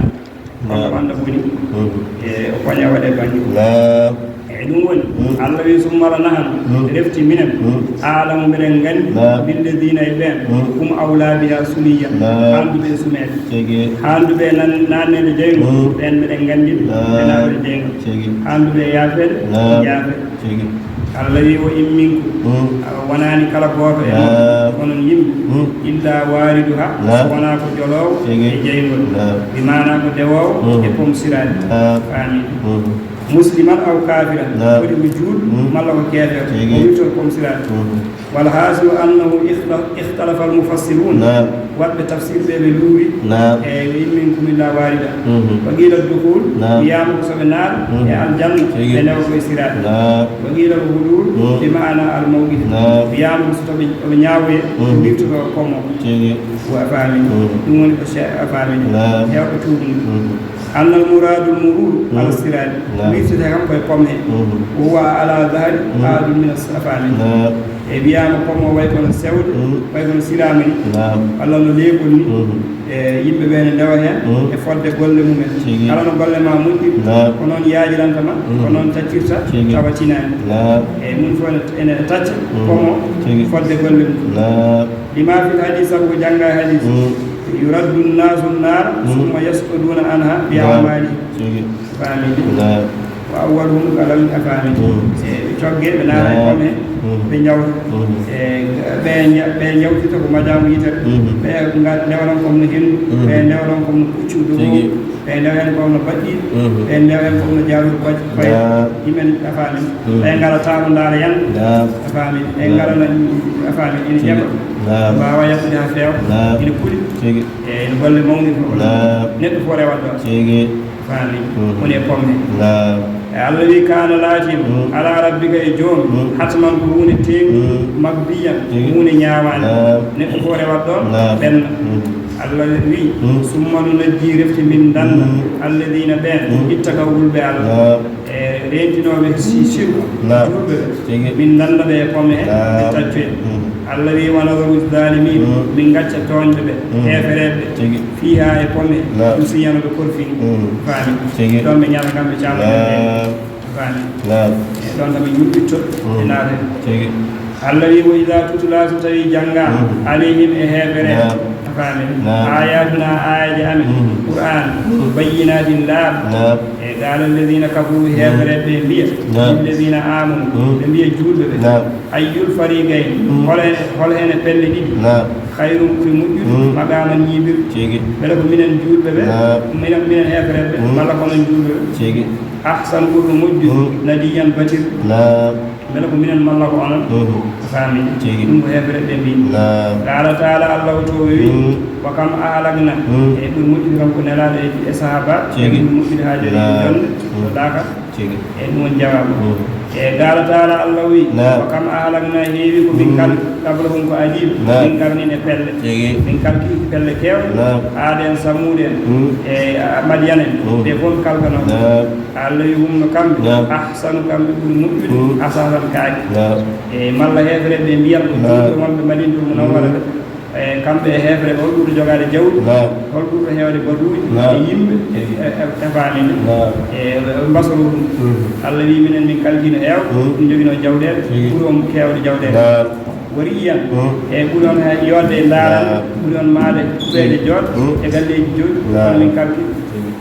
Naam. Kono annda boni. Mhm. E o paña waɗe bannge. Naam. E ɗum woni, Mm. Allah wi, "Summa lanahnu," Mm. refti minen, Mm. "a'lamu," mbiɗen nganndi, Naam. "billadina," e ɓeen, Mm. "hum awla biha," suliya, Naam. haanduɓe e sumeede. Tigi. Haanduɓe e nan-, naanneede jeyngol, Mm. ɓeen mbiɗen nganndi, Naam. ɓe naatata jeyngol. Tigi. Haanduɓe e yaafeede, Naam. yaafeede. Tigi. Allah wi, "Wa in minkum," Mm. a wonaani kala gooto e Naam. mon, onon yimɓe, Mm. "illa wariduha," Naam. so wonaa ko joloowo Tigi. e jeyngol. Naam. Bi maanaa ko dewoowo Mm. e pom siraat. Naam. Faami. Mm. "Musliman aw kafiran," Naam. woni ko juulɗo Mm. malla ko keefeero, Tigi. o wirtoto pom siraat. Mm. "Wal hasilu annahu ikhta-, ikhtalafa al mufassirun," Naam. waɗɓe tafsir ɓe ɓe luuri, Naam. e "wa in minkum illa wariduha." Mhm. "Wa qila dukhul," Naam. wiyaama ko so ɓe naata Mhm. e aljanna, Tigi. ɓe newa koye siraat. Naam. "Wa qila al hulul," Mhm. bi maana al mawqif. Naam. Wiyaama ko so to ɓe, ɓe ñaawoye, Mhm. wirtoto pom o. Tigi. Wa a faami. Mhm. Ɗum woni ko Cheikh a faami. Naam. Heewɓe tuubude. Mhm. "Anna al muradu al mururu Mm. ala siraat." Naam. Wirtete kam koye pom he. Mm. "Wa huwa ala dhahri Mm. ahadun min as-, a faami. Naam. E wiyaama pom o way kono sewde, Mm. way kono siraama ni. Naam. Walla no leeɓol ni. Mm. E yimɓe ɓe ne ndewa heen Mm. e fodde golle mumen. Tigi. Kala no golle ma moƴƴiri, Naam. ko noon yaajiranta ma, Mm. ko noon taccirta, Tigi. tawa tinaani. Naam. E mum fof ene, ene tacca Mm. pom o Tigi. fodde golle mum. Naam. Lima fil hadis, sabu ko jannga e hadis. Mm. Yuraddu nnasu nnaara, Mm. summa yas'uduna anha bi Naam. a'malihim. Tigi. Faami. Naam. Wa awwaluhum qalam, a faami. Mm. E ɓe cogge, ɓe naata e Naam. pom he, Mm. ɓe njawta. Mm. E ɓe nja-, ɓe njawtita ko majaamu yitere. Mm. Ɓe nga-, ndewanan kom no henndu, Mm. ɓe ndewanan kom no puccu dow. Tigi. Ɓe ndewa heen kom no baɗɗi, Mm. ɓe ndewa heen kom no jaarude koy, koy. Naam. Yimɓe a faami. Mm. Ɓe ngara taaro ndaara yan. Naam. A faami. Ɓe Naam. ngara na, a faami. Ina Tigi. ƴeɓa. Naam. Mbaawa yaɓɓude haa feewa. Naam. Ina kuli. Tigi. E no golle mawnirta o. Naam. Neɗɗo fof rewat ɗon. Tigi. Faami. Mm. Woni e pom he. Naam. E Allah wi, "Kana," laatiima, Mm. "ala rabbika," e joom, Mm. "hatman," ko huunde teeŋ, Mm. "maqdiyan," Tigi. huunde ñaawaande. Naam. Neɗɗo fof rewat ɗon, Naam. ɓenna. Mm. Allah wi, Mm. "Summa nunajji," refti min ndanna, Mm. "alladina," ɓeen, Mm. "ittaqaw," hulɓe Allah. Naam. E reentinooɓe si-, sirku, Naam. juulɓe ɓe. Tigi. Min ndanna ɓe e pom he, Naam. ɓe taccoya. Mm. Allah wi, "Wa nadharu zalimin," Mm. min ngacca tooñɓe ɓe, Mm. heefereɓe ɓe. Tigi. Fiha, e pom he, Naam. Jusiya, no ɓe korfini. Mm. Faami. Tigi. Ɗon ɓe ñaama kam ɓe caama. Naam. Faami. Naam. E ɗon kam ɓe ñuɓɓitto, Mm. ɓe naata. Tigi. Allah wi, "Wa idha tutla," so tawi jannga, Mm. "alayhim," e heefere, Naam. a faami. Naam. "Ayatuna," aayeeje amen, Mm. Qur'an, Mm. "bayyinatin," laaɓa. Naam. E qala alladhina kafaru, Mm. heefere ɓe mbiya, Naam. "lilladhina amanu," Mm. ɓe mbiya juulɓe ɓe, Naam. "Ayyul fariqayn," Mm. hol hene, hol hene pelle ɗiɗi, Naam. "khayrun," ɓuri moƴƴude, Mm. "maqaman," ñiiɓirde. Tigi. Mbele ko minen juulɓe ɓe, Naam. minen, minen heefereɓe ɓe, Mm. malla ko onon juulɓe ɓe? Tigi. "Ahsanu," ɓurɗo moƴƴude, Mm. "nadiyan," batirde. Naam. Mbele ko minen malla ko onon? Mm. A faami? Tigi. Ɗum ko heefereɓe ɓe mbii. Naam. Qala taala, Allah o to o wi, Mm. "Wa kam ahlakna," Mm. e ɓuri moƴƴude kam ko nelaaɗo e, e sahaba, Tigi. ɓuri moƴƴude haa jooni Naam. jonde, Mm. so ɗaaka. Tigi. E ɗum woni jawaabu. Mm. E qala taala, Allah wi, Naam. "Wa kam ahlakna," heewi ko min Mm. kalki, qablahum, ko adii ɓe, Naam. min qarnin, e pelle. Tigi. Min kalki pelle keewɗe, Naam. Aada en, Samuuda en, Mm. e, a, Madyana en, Mm. ɓe fof kalkanoo. Naam. Allah wi, "Hum," no kamɓe, Naam. "ahsanu," kamɓe ɓuri moƴƴude, Mm. "asasan," kaake. Naam. E malla heefereɓe ɓe mbiyat ko Naam. juulɓe wonɓe Madinatul Munawwara ɓe. Mm. E, kamɓe e heefereɓe, hol ɓurɗo jogaade jawdi? Naam. Hol ɓurɗo heewde baduuji Naam. e yimɓe? E, e, e, e faaminde. Naam. E, ɓe, ɓe mbasoro ɗum. Mm. Allah wi, "Minen min kalkino heewɓe, Mm. ɗum joginoo jawɗeele, Tigi. ɓuri on heewde jawɗeele." Naam. Wa ri'yan, Mm. e ɓuri on he-, yolde e ndaarande, Naam. ɓuri on maayde, ɓeyde Tigi. jooɗo Mm. e galleeji jooɗi, Naam. kono min kalki. Tigi.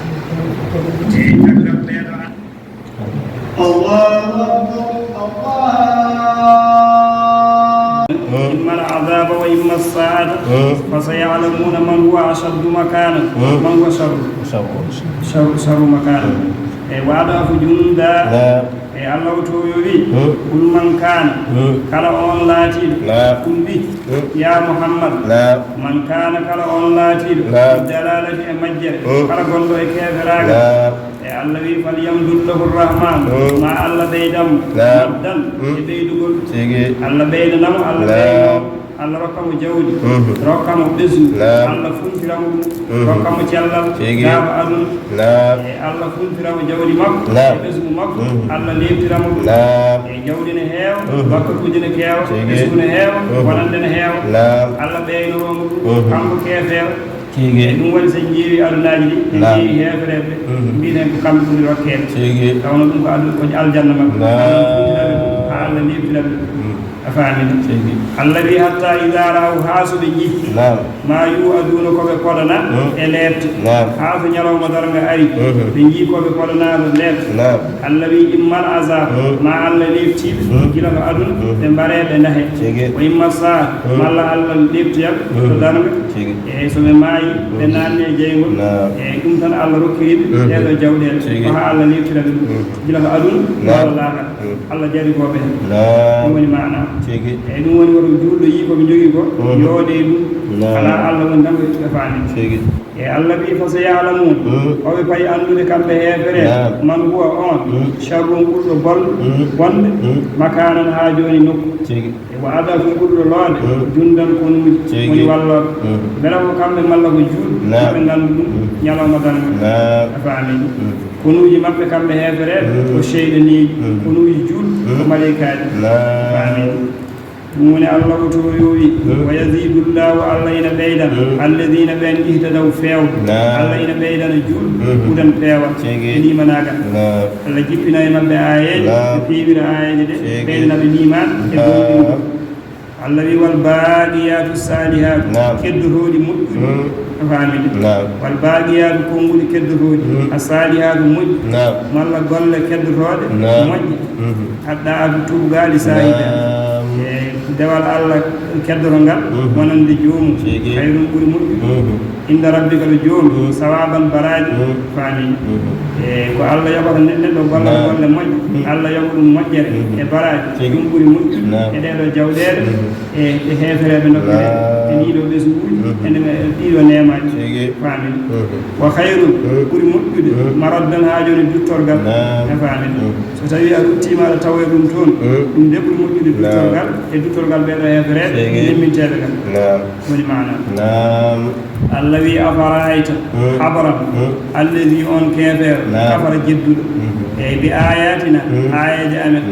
E caggal ɓeeɗo an-, Allahu Akbar. من هو أشد مكانا، من هو شر، شر، شر مكانا. E, وأضعف جندا. E, Allah o toowi o wi, قل من كان, kala on laatiiɗo, قل wi, ya Muhammad, من كان, kala on laatiiɗo, في الضلالة, e majjere, kala gonɗo e keeferaagal. E, Allah wi, فليمدد له الرحمن, ma Allah ɓeydan mo, مدا, e ɓeydugol. Allah ɓeydana mo, Allah ɓeydo mo. Allah rokka mo jawdi, rokka mo ɓesngu, Allah funtira mo ɗum, rokka mo cellal, gaafa aduna. E, Allah funtira mo jawdi makko, e ɓesngu makko, Allah leeɓtira mo ɗum. E, jawdi ne heewa, bakkatuuji ne keewa, ɓesngu ne heewa, wonande ne heewa. Allah ɓeynoro mo ɗum, kanko keefeero. E, ɗum waɗi so en ƴeewi adunaaji ɗi, en ƴeewi heefereeɓe, mbiɗen ko kamɓe ɓuri rokkeede. Taw no ɗum ko adu-, ko aljanna maɓɓe. Allah funtira ɓe ɗum, haa Allah leeɓtira ɓe ɗum. A faamii? Seydi. Allah wi, حتى إذا رأوا, haa so ɓe njii, ما يوعدون, ko ɓe koɗanaa e leeɓte. Haa so ñalawma darnga ari, ɓe njii ko ɓe koɗanaa ɗo leeɓte. Allah wi, إما العذاب, ma Allah leeɓtii ɓe gila ko aduna, ɓe mbaree, ɓe ndahee. Seydi. وإما الساعة, malla Allah leeɓtoya ɓe to darnga. Seydi. E so ɓe maayi, ɓe naatne e jeyngol. E ɗum tan Allah rokkiri ɓe ɗee ɗoo jawɗeele. Seydi. Ko haa Allah leeɓtira ɓe ɗum. Gila ko aduna, walla laakara. Allah jariboo ɓe heen. Ɗum woni maanaa. Tigi. Eyi, ɗum woni woto juulɗo yii ko ɓe njogii ko, yooɗee ɗum. Alaa Allah woni tan ko ɓe faami. Tigi. E Allah wi, فسيعلمون, o ɓe payi anndude kamɓe heefereeɓe, من هو, on, شر, ɓurɗo bol-, bonde, مكانا, haa jooni nokku. Tigi. E وأضعف, ɓurɗo loode, جندا, konuuji, woni wallooɓe. Mbela ko kamɓe malla ko juulɓe, ɓe nganndu ɗum, ñalawma darnga. A faami ɗum? Konuuji maɓɓe kamɓe heefereeɓe ko seyɗaneeji, konuuji juulɓe ko maleykaaji. Amin. Ɗum woni Allah o to o yoowi, ويزيد الله, Allah ina ɓeydan, الذين, ɓeen, اهتدوا, feewɓe. Allah ina ɓeydana juulɓe hudan, peewal, e liimanaagal. Allah jippina e maɓɓe aayeeje, ɓe peewira aayeeje ɗe, ɓeydana ɓe liimaan e goonɗingol. Allah wi, والباقيات الصالحات, keddotooɗi moƴƴuɗi. A faami de? Wal baaqiyaatu, konnguɗi keddotooɗi, as-saalihaatu, moƴƴi, malla golle keddotooɗe, moƴƴe, ad-daa'aatu, tuugaali, saahibihaa, e dewal Allah keddoto ngal, wonande joomum, khayrun, ɓuri moƴƴude, inda rabbika, to joomum, sawaaban, baraaji, faami. E ko Allah yoɓata ne-, neɗɗo gollal golle moƴƴe, Allah yoɓa ɗum moƴƴere e baraaji, ɗum ɓuri moƴƴude e ɗee ɗoo jawɗeele. E, e heefereeɓe nokkude, e ɗii ɗoo ɓesnguuji, e nde-, e ɗii ɗoo neemaaji. Faami. Wa khayrun, ɓuri moƴƴude, maraddan, haa jooni duttorgal. A faami. So tawii a ruttiima aɗa tawoya ɗum toon, ɗum de ɓuri moƴƴude duttorgal, e duttorgal ɓee ɗoo heefereeɓe, nemminteeɓe kam. Woni maanaa. Allah wi, afara'ayta, habaram, allazi, on keefeero, kafara, jedduɗo, eyi, bi ayatina, aayeeje amen,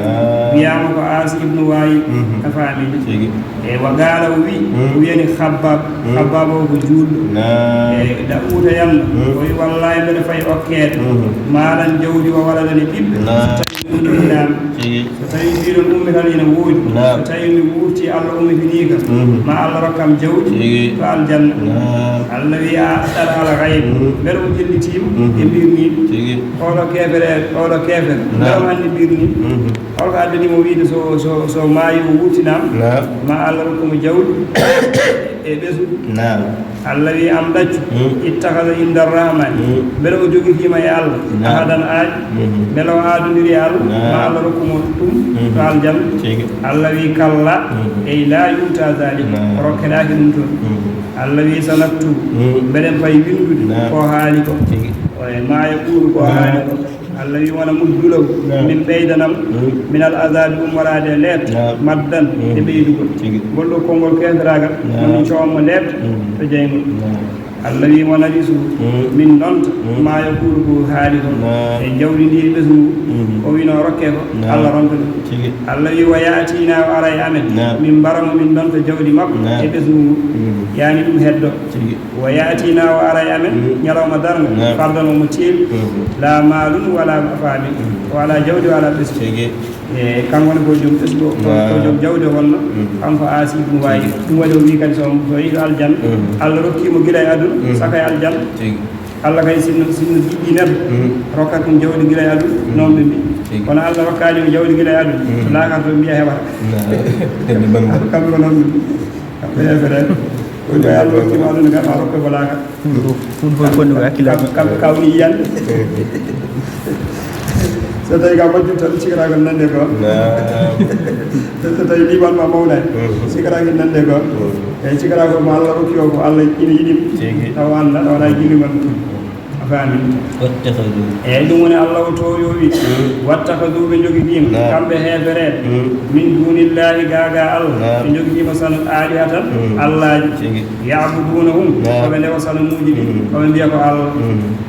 wiyaama ko Aasi ibnu Waayil, a faami de? Eyi, wa qaala, o wi, o wiyani Khabbab, Khabbab o ko juulɗo, eyi, la uutayanna, o wi, wallaahi, mbeɗa fay okkeede, maalan, jawdi, wa waladan, e ɓiɓɓe, so tawii ɗum ɗaama. So tawii mbiɗon ummital ina woodi, so tawii mi wuurtii, Allah ummitinii kam, ma Allah rok kam jawdi to aljanna. Allah wi, a aɗɗala ala gayb, mbele o jellitiima e mbirnii? Oɗo keefere, oɗo keefere, mbele o anndi mbirnii? Holko addani mo wiide so, so, so maayi o wuurtinaama, ma Allah rokku mo jawdi e ɓesngu? Allah wi, am ɗaccu, ittakhadha inda rahmani, mbele o jogitiima e Allah ahadan aadi, mbele o aadondiri e Allah, ma Allah rokku mo ɗum to aljanna? Allah wi, kalla, ey, la yu'ta dhalik, o rokkeɗaaki ɗum toon. Allah wi, sanaktubu, mbeɗen fay winndude ko haali ko, e ma yaqulu, ko haali ko. Allah wi, wona muddu lahu, min ɓeydanam, min al azabi, ummoraade e leeɓte, maddan, e ɓeydugol. Ngol ɗoo konngol keeferaagal, ma min cowan mo leeɓte to jayngol. Allah wi, wa narisuhu, min nonta, ma yaqulu, ko haali ko. E jawdi ndi e ɓesngu ngu, o wino rokke ko, Allah ronta ɗum. Allah wi, wa ya'tina, o ara e amen, min mbara mo, min nonta jawdi makko e ɓesngu ngu. Yani ɗum heddo. Wa ya'tina, o ara e amen, ñalawma darnga, fardan, omo teeli, la maalun wala, a faami, wala jawdi wala ɓesngu. E kanko woni ko joom ɓesngu, ko, ko joom jawdi o wonno, kanko Aasi ibnu Waayil. Ɗum waɗi o wi kadi so, so yehi to aljanna, Allah rokki mo gila e aduna, saka e aljanna. Allah kay sinno, sinno jiɗɗi neɗɗo, rokkat ɗum jawdi gila e aduna, noon ɓe mbi. Kono Allah rokkaani mo jawdi gila e aduna, to laakara to mbiya heɓata. Kamɓe ko noon ɓe mbi. Kamɓe heefereeɓe. Ko ɗo Allah rokki ma ɗum, kam a rokke balaga. Ɗum fof ko ɗum hakkillaaji. Kam, kam kawni yiyande. So tawi ka majjum tan, cikata ko nande ko. Naam. So tawi liban ma mawna, cikata ko nande ko. E cikata ko ma Allah rokki o, ko Allah ina yiɗi. Tigi. Tawa anda, tawa na yiɗi man. A faami? Wattakhadhu. Eeyi, ɗum woni Allah o toowi o wi, wattakhadhu, ɓe njogidiima, naam, kamɓe heefereɓe, min dunillahi, gaaga Allah, naam, ɓe njogidiima san alihatan, allaaji. Tigi. Ya'budunahum, naam, ko ɓe ndewa sanamuuji ɗi, ko ɓe mbiya ko Allah.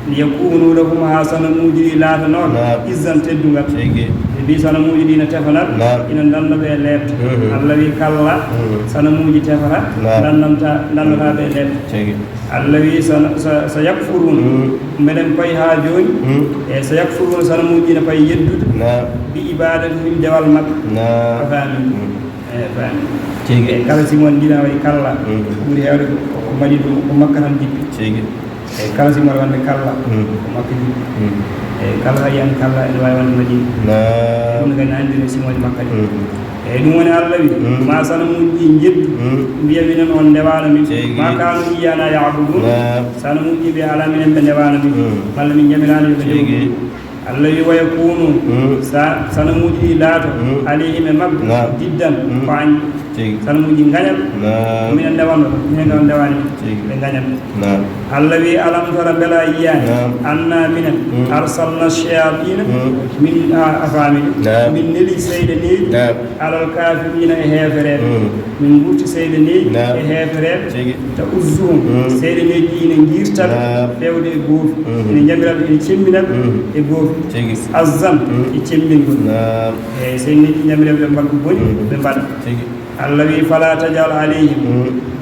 Liyakunu lahum, haa sanamuuji ɗi laatanoo, naam, izzan, teddungal. Tigi. Ɓe mbi sanamuuji ɗi na tefanat, naam, ina ndanna ɓe leeɓte. Allah wi kalla, sanamuuji tefata, naam, ndannanta, ndannata ɓe leeɓte. Tigi. Allah wi, sa, sa, sa yakfuruna, mbeɗen payi haa jooni, e sa yakfuruna, sanamuuji ina payi yeddude, naam, bi ibadatihim, dewal maɓɓe. Naam. A faami? E faami. Tigi. E kala si mon ndina waɗi kalla, ɓuri heewde ko, ko mbaɗi ɗum, ko Makka tan jippi. Tigi. E kala si mon wonde kalla, ko Makka jippi. E kala hayi an kalla, ene waawi wonde Madina. Naam. E ɗum kadi na anndiri si mon Makka jippi. Eeyi, ɗum woni Allah wi, ma sanamuuji ɗi njeddu, mbiya minen on ndewaano min. Tigi. Ma kaanu iyyana ya'budun. Naam. Sanamuuji ɓe alaa minen ɓe ndewaano min. Malla min njamiraano yo ɓe ndewu min. Tigi. Allah wi, wa yakunu, sa, sanamuuji ɗi laato, alayhim e maɓɓe, naam, diddan, ko añ. Tigi. Sanamuuji ngañal, naam, ko minen ndewano, minen kam ndewaani. Tigi. Ɓe ngañal. Naam. Allah wi, alam tara, mbela a yiyaani, naam, anna minen, arsalna shayatina, min, a, a faami, naam, min neli seyɗaneeji, naam, alal kafirina, e heefereɓe. Min ngurti seyɗaneeji, naam, e heefereɓe. Tigi. Ta'uzzuhum, seyɗaneeji ina ngirta ɓe, naam, fewde e goofi. Ina njamira ɓe, ina cemmina ɓe e goofi. Tigi. Azzan, e cemmbingol. Naam. E seyɗaneeji njamira ɓe mbaɗa ko boni, ɓe mbaɗa. Tigi. Allah wi, fala tajal alayhim,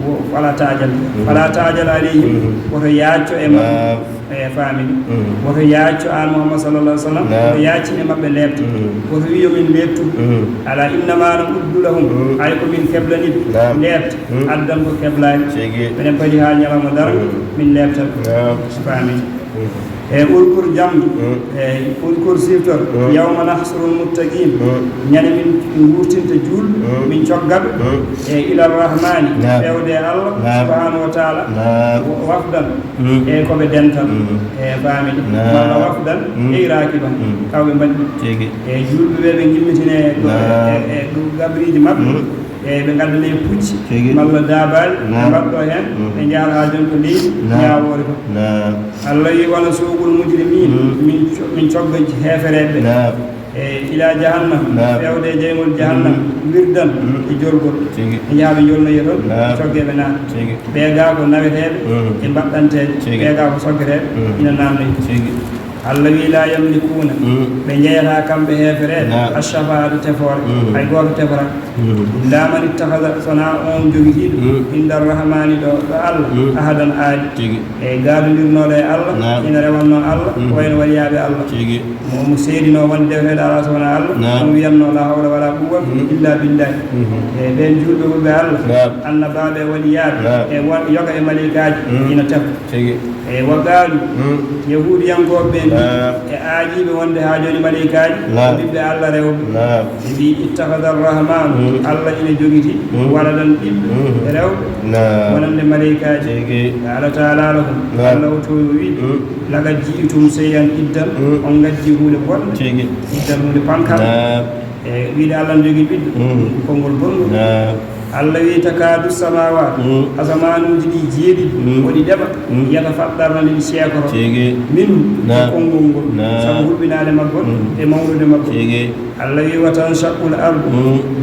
wo, fala tajal, fala tajal alayhim, woto yaacco e maɓɓe. Naam. E faami. Woto yaacco an Muhammad sallallahu alaihi wasallam, naam, woto yaaccine maɓɓe leeɓte. Woto wi yo min leeɓtu. Ala innama namuddu lahum, ay ko min keblani ɓe, naam, leeɓte. Addan ko keblaani. Tigi. Minen padi haa ñalawma dara, min leeɓta ɓe. Naam. Faami. E udkur, janngu. E udkur, siftor. Yawma nahshurul muttaqin. Ñande min ngurtinta juulɓe, min cogga ɓe. E ila rahmani, naam, fewde e Allah, naam, subhanahu wa ta'ala. Naam. Wa-, wafdan. E ko ɓe dental. E faami. Naam. Malla wafdan, e rakiban. Kaw ɓe mbaɗi. Tigi. E juulɓe ɓe, ɓe ngimmitine e go-, naam, e, e gabriiji maɓɓe. E ɓe ngaddane pucci, tigi, malla daabaali, naam, ɓe mbaɗɗo heen, ɓe njaara haa jonta leydi, naam, ñaawoore fof. Naam. Allah wi, wa nasuqul mujrimin, min co-, min cogga heefereɓe. Naam. E ila jahannam, naam, fewde e jeyngol jahannam, wirdan, e jolgol. Tigi. Ɓe njaha ɓe jolnoya toon, naam, cogge ɓe naata. Tigi. Ɓee gaa ko naweteeɓe, e mbaɗɗanteeɓe. Tigi. Ɓee gaa ko soggeteeɓe, ina naamnoya. Tigi. Allah wi, la yamlikuuna, ɓe njeyataa kamɓe heefereɓe, naam, ash-shafaa'ata tefoore. Hay gooto tefataa. Illa man ittakhadha, so wonaa on jogitiiɗo, inda rahmani, ɗo, ɗo Allah, ahadan, aadi. Tigi. E gaadondirnooɗo e Allah, naam, ina rewannoo Allah, ko wayi no waliyaaɓe Allah. Tigi. Mo, mo seedinoo wonde defeteeɗo alaa so wonaa Allah, naam, mo wiyatnoo la hawla wala quwwata illa billahi. E ɓeen juulɓe wulɓe Allah, naam, annabaaɓe e waliyaaɓe, naam, e wa-, yoga e maleykaaji, ina tefa. Tigi. E wa qaalu, yahuudiyankooɓe ɓe mbi, naam, e aajiiɓe wonde haa jooni maleykaaji, naam, ko ɓiɓɓe Allah rewɓe. Naam. Ɓe mbi, ittakhadha arrahmanu, Allah ina jogiti, waladan, ɓiɓɓe rewɓe, naam, wonande maleykaaji. Tigi. Qala ta'ala lahum, naam, Allah o toowi o wi, laqad ji'tum shay'an iddan, on ngaddi huunde bonde. Tigi. Iddan, huunde pankal. Naam. E wiide Allah ne jogii ɓiɗɗo, ko konngol bonngol. Naam. Allah wi, takaadu samaawaat, asamaanuuji ɗi jeeɗiɗi, ko ɗi ɗeɓa, yatafattarna, nde ɗi ceekoro. Tigi. Minhu, naam, ko konngol ngol. Naam. Sabu hulɓinaade maggol e mawnude maggol. Tigi. Allah wi, wa tanshaqqul ardu,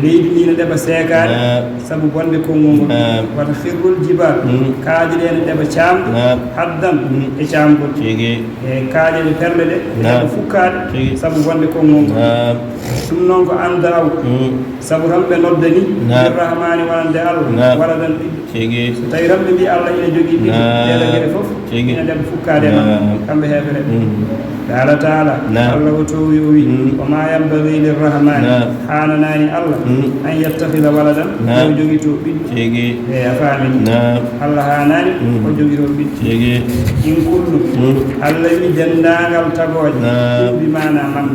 leydi ndi ne ɗeɓa seekaade, naam, sabu bonde konngol ngol. Naam. Wa takhirrul jibaal, kaaƴe ɗe ne ɗeɓa caamde, naam, haddan, e caamgol. Tigi. E kaaƴe ɗe, perle ɗe, naam, ɗe ɗeɓa fukkaade, tigi, sabu bonde konngol ngol. Naam. Ɗum noon ko an da'aw. Sabu tan ɓe noddani, naam, lirrahmani, wonande Allah, naam, waladan, ɓiɗɗo. Tigi. So tawi tan ɓe mbi Allah ina jogii ɓiɗɗo, naam, ɗeeɗo geɗe fof, tigi, ina ɗeɓa fukkaade e maɓɓe, naam, kamɓe heefereɓe. Qala ta'ala, naam, Allah o toowi o wi, wa ma yanbaghi lirrahmani, naam, haananaani Allah, an yattakhidha waladan, naam, yo jogito ɓiɗɗo. Tigi. E a faami? Naam. Allah haanaani o jogito ɓiɗɗo. Tigi. In kullu, Allah wi, denndaangal tagooje, naam, ɗum bi maana man.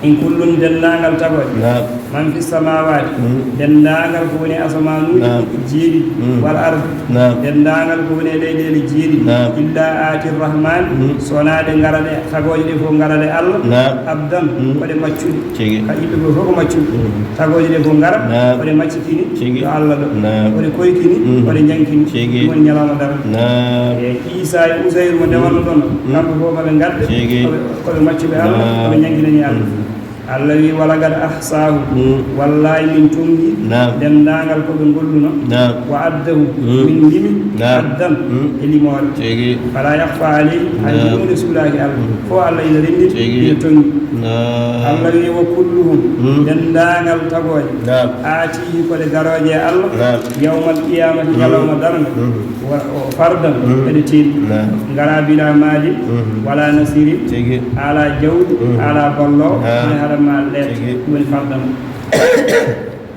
In kullun, denndaangal tagooje, naam, man fi samaawaati, mm, denndaangal ko woni e asamaanuuji, naam, jeeɗiɗi, mm, wal ardi, naam, denndaangal ko woni e leyɗeele jeeɗiɗi, naam, illa aati rahmaani, mm, so wonaa ɗe ngara ɗe, tagooje ɗe fof ngara ɗe Allah, naam, abdan, mm, ko ɗe maccuɗe. Tigi. Ka yimɓe fof ko maccuɓe. Mm. Tagooje ɗe fof ngara, naam, ko ɗe maccitini, tigi, to Allah ɗo. Naam. Ko ɗe koykini, mm, ko ɗe njankini. Tigi. Ɗum woni ñalawma darnde. Naam. E Iisaa e Usayru mo ndewanno ɗon, mm, kamɓe fof ko ɓe ngarɓe, tigi, ko ɓe, ko ɓe maccuɓe Allah, naam, ko ɓe njankinani Allah. Mm. Allah wi, "Walaqad ahsaahum." Mm. Wallahi, min tonngi, naam, denndaangal ko ɓe ngolluno. Naam. "Wa addahum." Mm. Min limi, naam, addan, mm, e limoore. Tigi. "Falaa yakhfaa alayhi." Hay, naam, huunde suuɗaaki Allah. Mm. Fof Allah ina renndini, tigi, ina tonngi. Naam. Allah wi, "Wa kulluhum." Mm. Denndaangal tagooje. Naam. "Aatiihi," ko ɗe garooje e Allah. Naam. "Yawmal qiyaamati," mm, ñalawma darnga. Mm. Wa-, o fardan, mm, eɗe teeli. Naam. Ngara bilaa maali, mm, wala nasiiri, tigi, ala jawdi, mm, ala ballo, naam, ene haɗa ma leet, tigi, ɗum woni fardan.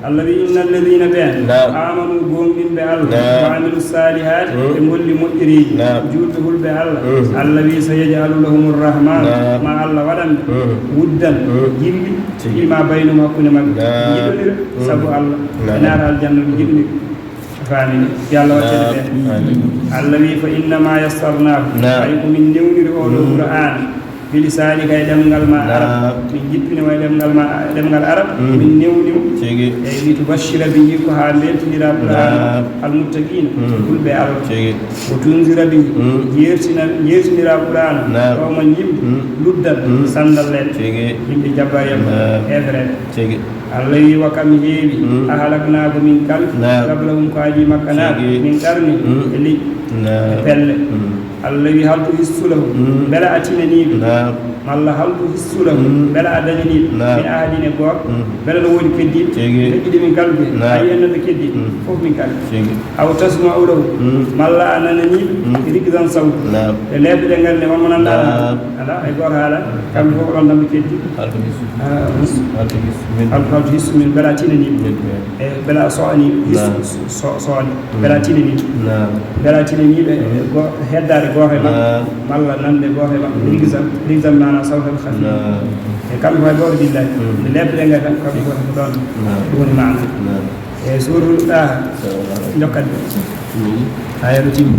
Allah wi, "Inna alladhina," ɓeen, naam, "amanu," goongɗinɓe Allah, naam, "wa amilu salihaati," mm, ɓe ngolli moƴƴereeji, naam, juulɓe hulɓe Allah, mm, Allah wi, "Sayaj'alu lahumur rahmaanu," naam, ma Allah waɗan ɓe, mm, wuddan, mm, yimɓe, tigi, fima baynahum, hakkunde maɓɓe, naam, njiɗondira, mm, sabu Allah, naam, ɓe naata aljanna, ɓe njiɗondira. Faamini. Yo Allah waɗ en ɓeen. Amin. Allah wi, "Fa innama yassarnahu." Naam. Hay ko min newniri oo ɗoo, mm, Qur'aana, bilisaanika e ɗemngal ma, naam, Arab. Min jippini mo e ɗemngal ma, ɗemngal Arab. Mm. Min newni mo. Tigi. E litubashshira bihi, ko haa mbeltinira Qur'aana, naam, almuttaqiina, mm, hulɓe Allah. Tigi. Wa tunzira bihi, mm, jeertina, jeertinira Qur'aana, naam, qawman yimɓe, mm, luddan, mm, sanndalleeɓe. Tigi. Yimɓe jabbareeɓe, naam, heefereeɓe. Tigi. Allah wi, "Wa kam heewi, mm, ahlaknaa ko min kalki, naam, qablahum ko adii makka naa, tigi, min qarni, mm, e leƴƴi, naam, e pelle." Mm. Allah wi, "Hal tuhissu lahum," mm, mbela a tinanii ɓe? Naam. Malla "Hal tuhissu lahum," mm, mbela a dañanii ɓe, naam, min ahadin e goonga? Mm. Mbela no woodi keddiiɗo? Tigi. Leƴƴi ɗi min kalki, naam, a yi'an no ɓe keddii? Mm. Fof min kalki. Tigi. "Aw tasma'u lahum," mm, malla a nananii ɓe, mm, rikzan sawtu? Naam. Ɓe leeɓde ngal ne, won mo nanndaa? Naam. Alaa, hay gooto haalaani. Kamɓe fof ko ɗoon tan ɓe keddi. Hal tuhissu. Ah, hal tuhissu min. Hal, hal tuhissu min, mbela a tinanii ɓe? Min, min. E, mbela a so'anii ɓe? Hissu, naam, so-, so'anii. Mm. Mbela a tinanii ɓe? Naam. Mbela a tinanii ɓe, mm, go-, heddaade gooto e maɓɓe? Naam. Malla nande gooto e maɓɓe? Mm. Rikzan, rikzan maanaa sawtan khafiya. Naam. E kamɓe fof hay gooto dillaani. Mm. Nde leeɓde ngal tan, kamɓe fof ko ɗoon. Naam. Ɗum woni maana. Naam. E suuratul Ɗaaha. Naam. Jokkat. Mm. Aya ɗo timmi.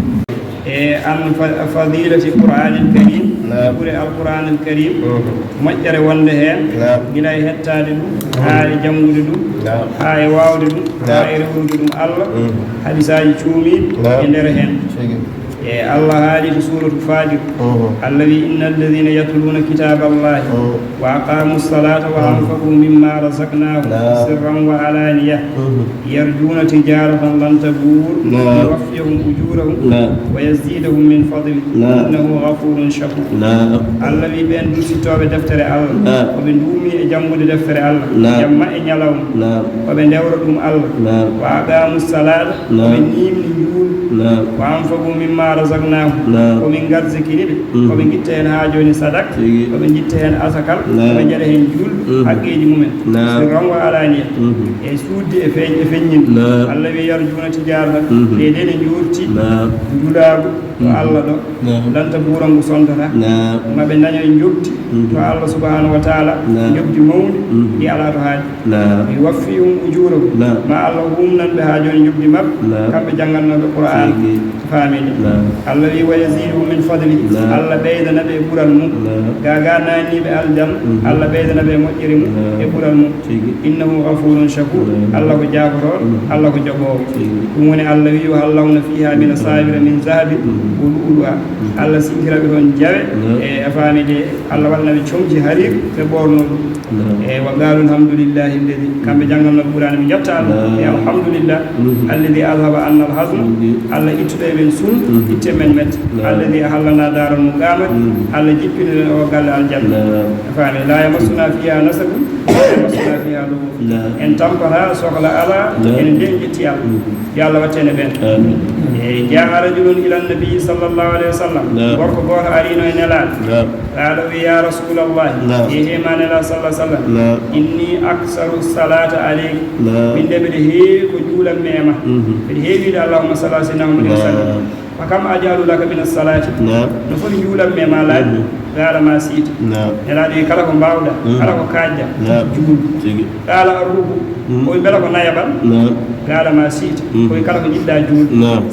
E an fa-, fadilati Qur'anil Karim, naam, ɓure Alqur'anil Karim, mhm, moƴƴere wonde heen, naam, gila e hettaade ɗum, mhm, haa e janngude ɗum, naam, haa e waawde ɗum, naam, haa e rewrude ɗum Allah, mhm, hadisaaji cuumiiɗi, naam, e nder heen. Sigi. E Allah haali to suuratu Faatir, mhm, Allah wi, "Inna alladhina yatluna kitaballahi, mhm, wa aqamu salata wa, mhm, anfaqu mimma razaqnahum, naam, sirran wa alaniya." Mhm. Yarjuuna tijaaratan lan tabuur, naam, liyuwaffiyahum ujuurahum, naam, wa yaziidahum min fadlih, naam, innahu ghafuurun shakuur. Naam. Allah wi, ɓeen duusittooɓe deftere Allah, naam, ko ɓe nduumi e janngude deftere Allah, naam, jamma e ñalawma, naam, ko ɓe ndewra ɗum Allah, naam, wa aqaamu salaata, ko ɓe, naam, niimni njuul, naam, wa anfaqu mimma razaqnaahum, naam, ko min ngarzikini ɓe, mhm, ko ɓe ngitta heen haa jooni sadak, tigi, ko ɓe ngitta heen asakal, naam, ko ɓe njaɗa heen juul, mhm, haqqeeji mumen, naam, sirran wa alaaniya. Mhm. E suuɗde e feeñ-, e feññinde. Naam. Allah wi, "Yarjuuna tijaaratan." Mhm. Nde, nde, nde njuurti, naam, njulaagu to, mhm, Allah ɗo. Naam. Lan tabuura, ngu sontataa. Naam. Ma ɓe ndaña njoɓdi, mhm, to Allah subhanahu wa taala, naam, njoɓdi mawndi, mhm, ndi alaa to haaɗi. Naam. Yuwaffihim ujuurahum. Naam. Ma Allah humnan ɓe haa jooni njoɓdi maɓɓe, naam, kamɓe janngannooɓe Qur'aan. Sigi. Faamini. Naam. Allah wi, "Wa yaziiduhum min fadlihi." Naam. Allah ɓeydana ɓe e ɓural mum. Naam. Gaa gaa naanniiɓe aljanna, mhm, Allah ɓeydana ɓe e moƴƴere mum, naam, e ɓural mum. Tigi. "Innahu ghafuurun shakuur." Naam. Allah ko jaafotooɗo, mhm, Allah ko jaɓoowo. Tigi. Ɗum woni Allah wi, "Wa hallawna fiihaa min asaawira min zahabin, mhm, wa lu'lu'a." Mhm. Allah sinkira ɓe toon jawe, naam, e a faami de, Allah waɗana ɓe comci hariir, ɓe ɓoorno ɗum. Naam. E, "Wa qaalu alhamdulillahi alladi," kamɓe janngannooɓe Qur'aana, ɓe njetta Allah. Naam. E, "Alhamdulillah, mhm, alladi adhaba anna alhazna," mhm, Allah ittuɗo e men sun, mhm, itte men mette. Naam. "Alladi ahallana daaral muqaamati," mhm, Allah jippini ɗen o galle aljanna. Naam. A faami, "Laa yamassunaa fiihaa nasabun, wa laa yamassunaa fiihaa lughub." Naam. En tampataa, sohla alaa, naam, enen de en ƴetti Allah. Mhm. Yo Allah wattu en e ɓeen. Amiin. E, jaa'a rajulun ila nabi sallallahu alayhi wa sallam. Naam. Gorko gooto ariino e Nelaaɗo. Naam. Qaala, o wi, "Ya Rasuulallahi," naam, e, he ma Nelaaɗo sallallahu alayhi wa sallam, naam, "Inni aktharu salaata alayka." Naam. Min de mbiɗa heewi ko juulanmi e ma. Mhm. Mbiɗa heewi wiide, "Allahumma salli ala sayyidina Muhammadin wa sallim." Naam. فكم أجعل لك من الصلاة؟ Naam. No foti njuulan-mi e maa laabi? Mhm. قال ما شئت. Naam. Nelaaɗo wi kala ko mbaawɗaa, mhm, kala ko kaaɗɗaa, naam, juul. Tigi. قال الركوع. Mhm. O wi mbela ko nayaɓal? Naam. قال ما شئت. Mhm. O wi kala ko njiɗ-ɗaa juul. Naam.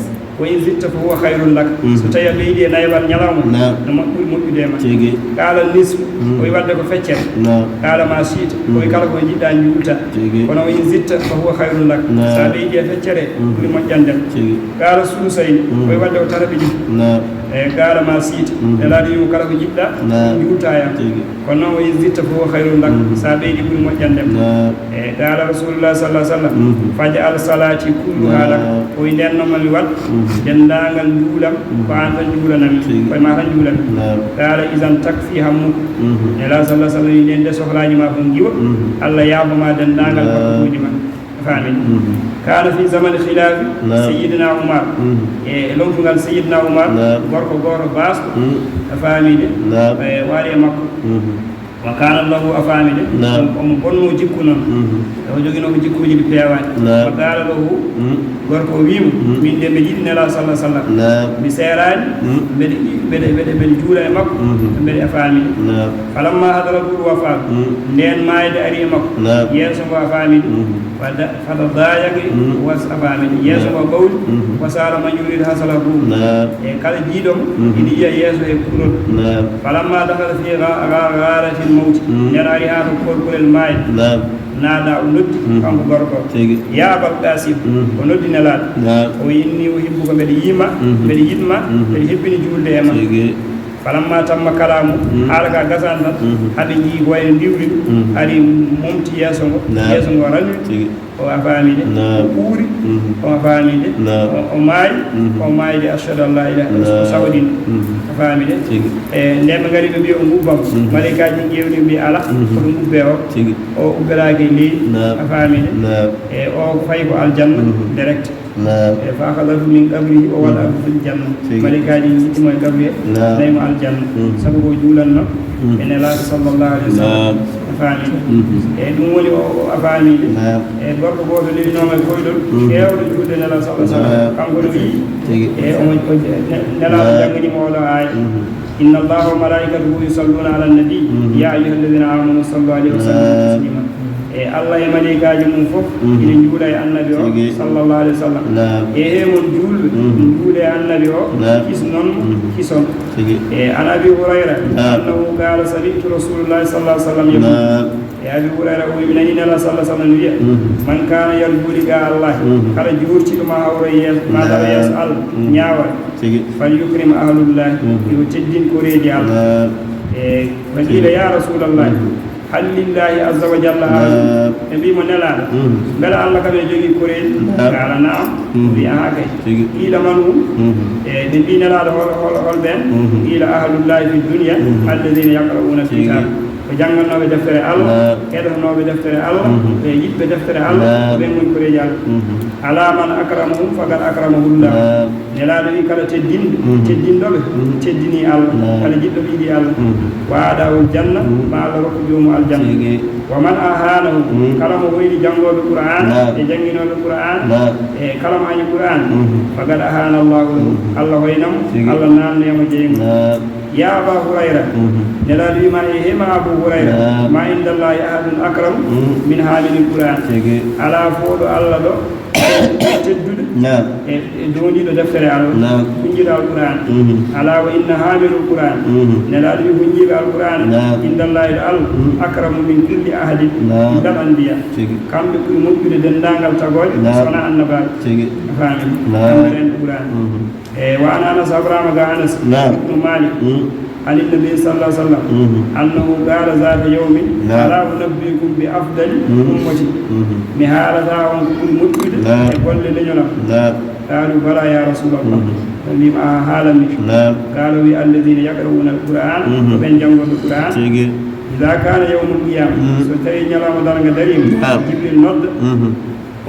وإن زدت فهو خير لك. Mhm. So tawii a ɓeydii e nayaɓal ñalawma, naam, no mo-, ɓuri moƴƴude e maa. Tigi. قال النصف. Mhm. O wi waɗde ko feccere. Naam. قال ما شئت. O wi, mhm, kala ko njiɗ-ɗaa njuultaa. Tigi. Kono وإن زدت فهو خير لك. Naam. So a ɓeydii e feccere, mhm, ɓuri moƴƴande ma. Tigi. قال الثلثين. Mhm. O wi waɗde ko tataɓi ɗiɗi. Naam. E قال ما شئت. Mhm. Nelaaɗo wi mo kala ko njiɗ-ɗaa, naam, njuultaa e am. Tigi. Kono noon وإن زدت فهو خير لك. Mhm. So a ɓeydii ɓuri moƴƴande ma. Naam. E قال رسول الله صلى الله عليه وسلم. Mhm. فاجعل صلاتي كلها لك. Naam. O wi ndeen noon ma mi waɗ, mhm, denndaangal njuulam, mhm, ko aan tan njuulanam-mi. Tigi. Ko e maa tan njuulan-mi. Naam. قال إذا تكفي همك. Mhm. Nelaaɗo صلى الله عليه وسلم wi ndeen de sohlaaji maa fof ngiwa, mhm, Allah yaafo ma denndaangal, naam, bakkuuji maa. A faamii? Mhm. كان في زمن خلافة، naam, سيدنا عمر. Mhm. E lonkugal Seydina Umar, naam, gorko gooto baasɗo. Mhm. A faamii de? Naam. E waɗi e makko. Mhm. وكان له, a faamii de? Naam. Omo, omo bonnoo jikku noon. Mhm. O joginoo ko jikkuuji ɗi peewaani. Naam. وقال له, mhm, gorko o wii mo, mhm, miin de mbeɗa yiɗi Nelaaɗo صلى الله عليه وسلم. Naam. Mi seeraani, mhm, mbeɗa yi-, mbeɗa, mbeɗa, mbeɗa juula e makko, mhm, mbeɗa, a faamii de? Naam. فلما حضرته الوفاة, mhm, ndeen maayde ari e makko, naam, yeeso ngo, a faamii de? Mhm. Fada-, فتضايق, mhm, was, a faamii de? Yeeso ngo, naam, ɓawli, mhm, وسار من يريد حصل الروح. Naam. E kala jiiɗo mo, mhm, ina yiya yeeso he kulol. Naam. فلما دخل في غا-، غا-، غارة الموت, mhm, ndeen ari haa to korkulel maayde. Naam. نادى, o noddi, mhm, kanko gorko o. Tigi. يا أبا القاسم, mhm, o noddi Nelaaɗo. Naam. O wi إني أحبك, mbeɗa yiɗ ma, mhm, mbeɗa yiɗ ma, mhm, mbeɗa hebbini juulde e ma. Tigi. فلما تم كلامه, mhm, haala ka gasaani tan, mhm, haa ɓe njii ko wayi no ndiwri ɗum, mhm, ari momti yeeso ngo, naam, yeeso ngo ranwi. Tigi. O, a faamii de? Naam. O uuri. Mhm. O, a faamii de? Naam. O, o maayi. Mhm. O maayi de, أشهد أن لا إله إلا الله, naam, sawdini. Mhm. A faamii de? Tigi. E, ndeen ɓe ngari ɓe mbii o ngubban. Mhm. Maleykaaji ƴeewni mbii alaa, mhm, hoto ngubbe o. Tigi. O ubbiraaki e leydi. Naam. A faamii de? Naam. E, o fayi ko aljanna, mhm, direct. Naam. E, فأخذته من قبره ووضعته في الجنة. Tigi. Maleykaaji njitti mo e qabri he, naam, nayi mo aljanna. Mhm. Sabu ko juulanno, mhm, e Nelaaɗo صلى الله عليه وسلم. Naam. A faamii de? Mhm. E ɗum woni o, o, a faamii de? Naam. E gorko gooto newinooma e koyɗol, mhm, heewɗo juulde Nelaaɗo صلى الله عليه وسلم. Naam. Kanko no wiyi, tigi, e omo, o, ne-, Nelaaɗo, naam, janngani mo oɗo aaya. Mhm. إن الله وملائكته يصلون على النبي، mhm, يا أيها الذين آمنوا صلوا عليه وسلموا، naam, تسليما. E Allah e maleykaaji mum fof, mhm, ina njuula e Annabi o, tigi, صلى الله عليه وسلم. Naam. E he mon juulɓe, mhm, njuule e Annabi o, naam, kisnon mo, mhm, kison. Tigi. E عن أبي هريرة, naam, أنه قال سمعت رسول الله صلى الله عليه وسلم يقول. Naam. E Abi Hurayra o wi mi nanii Nelaaɗo صلى الله عليه وسلم wiya, mhm, من كان يرجو لقاء الله, mhm, kala joortiiɗo maa hawra yeeso, maa daro, naam, yeeso Allah, mhm, ñaawal. Tigi. فليكرم أهل الله, mhm, yo teddin koreeji Allah. Naam. E فقيل يا رسول الله, mhm, هل لله عز وجل أهل؟ Naam. Ɓe mbii mo Nelaaɗo, mhm, mbela Allah kam ene jogii koreeji? Naam. قال نعم. Mhm. O wi ahaa kay. Tigi. قيل من هم؟ Mhm. E ɓe mbii Nelaaɗo hol, hol, hol ɓeen? Mhm. قيل أهل الله في الدنيا، mhm, الذين يقرؤون الكتاب. Tigi. Ko janngannooɓe deftere Allah, naam, heɗotonooɓe deftere Allah, mhm, e yiɗɓe deftere Allah, naam, ko ɓeen ngoni koreeji Allah. Mhm. ألا من أكرمهم فقد أكرمه الله. Naam. Nelaaɗo wi kala teddinɗo, mhm, teddinɗo ɓe, mhm, teddinii Allah. Naam. Kala jiɗɗo ɓe yiɗii Allah. Mhm. وأعطاه الجنة, mhm, ma Allah rokku joomum aljanna. Tigi. ومن أهانهم, mhm, kala mo hoyni janngooɓe Qur'aana, naam, e jannginooɓe Qur'aana, naam, e kala mo añi Qur'aana, mhm, فقد أهان الله له, mhm, Allah hoyna mo, tigi, Allah naamnoya mo jeyngol. Naam. يا أبا هريرة, mhm, Nelaaɗo wi ma, e he ma Abu Hurayra, naam, ما عند الله أحد أكرم, mhm, من حامل القرآن. Tigi. Alaa fooɗo Allah ɗo tedduɗo, naam, e, e doondiiɗo deftere Allah, naam, hunnjiiɗo Alqur'aana. Mhm. ألا وإن حامل القرآن, mhm, Nelaaɗo wi hunnjiiɓe Alqur'aana, naam, عند الله ɗo Allah, mhm, أكرم من كل أحد, naam, من الأنبياء. Tigi. Kamɓe ɓuri moƴƴude denndaangal tagooje, naam, so wonaa annabaaɓe. Tigi. A faami? Naam. Kamɓe renndo Qur'aana. Mhm. E, وعن أنس, Abraama ga Anas, naam, ibnu Maalik, mhm, عن النبي صلى الله عليه وسلم, mhm, أنه قال ذات يوم, naam, ألا أنبئكم بأفضل, mhm, أمتي? Mhm. Mi haalataa on ko ɓuri moƴƴude, naam, e golle leñol am? Naam. قالوا بلى يا رسول الله. Mhm. Ɓe mbii mo, a haalan min. Naam. قال, o wii, الذين يقرؤون القرآن, mhm, ko ɓeen janngooɓe Qur'aana. Tigi. إذا كان يوم القيامة, mhm, so tawii ñalawma darnga dariima, naam, Jibril nodda. Mhm.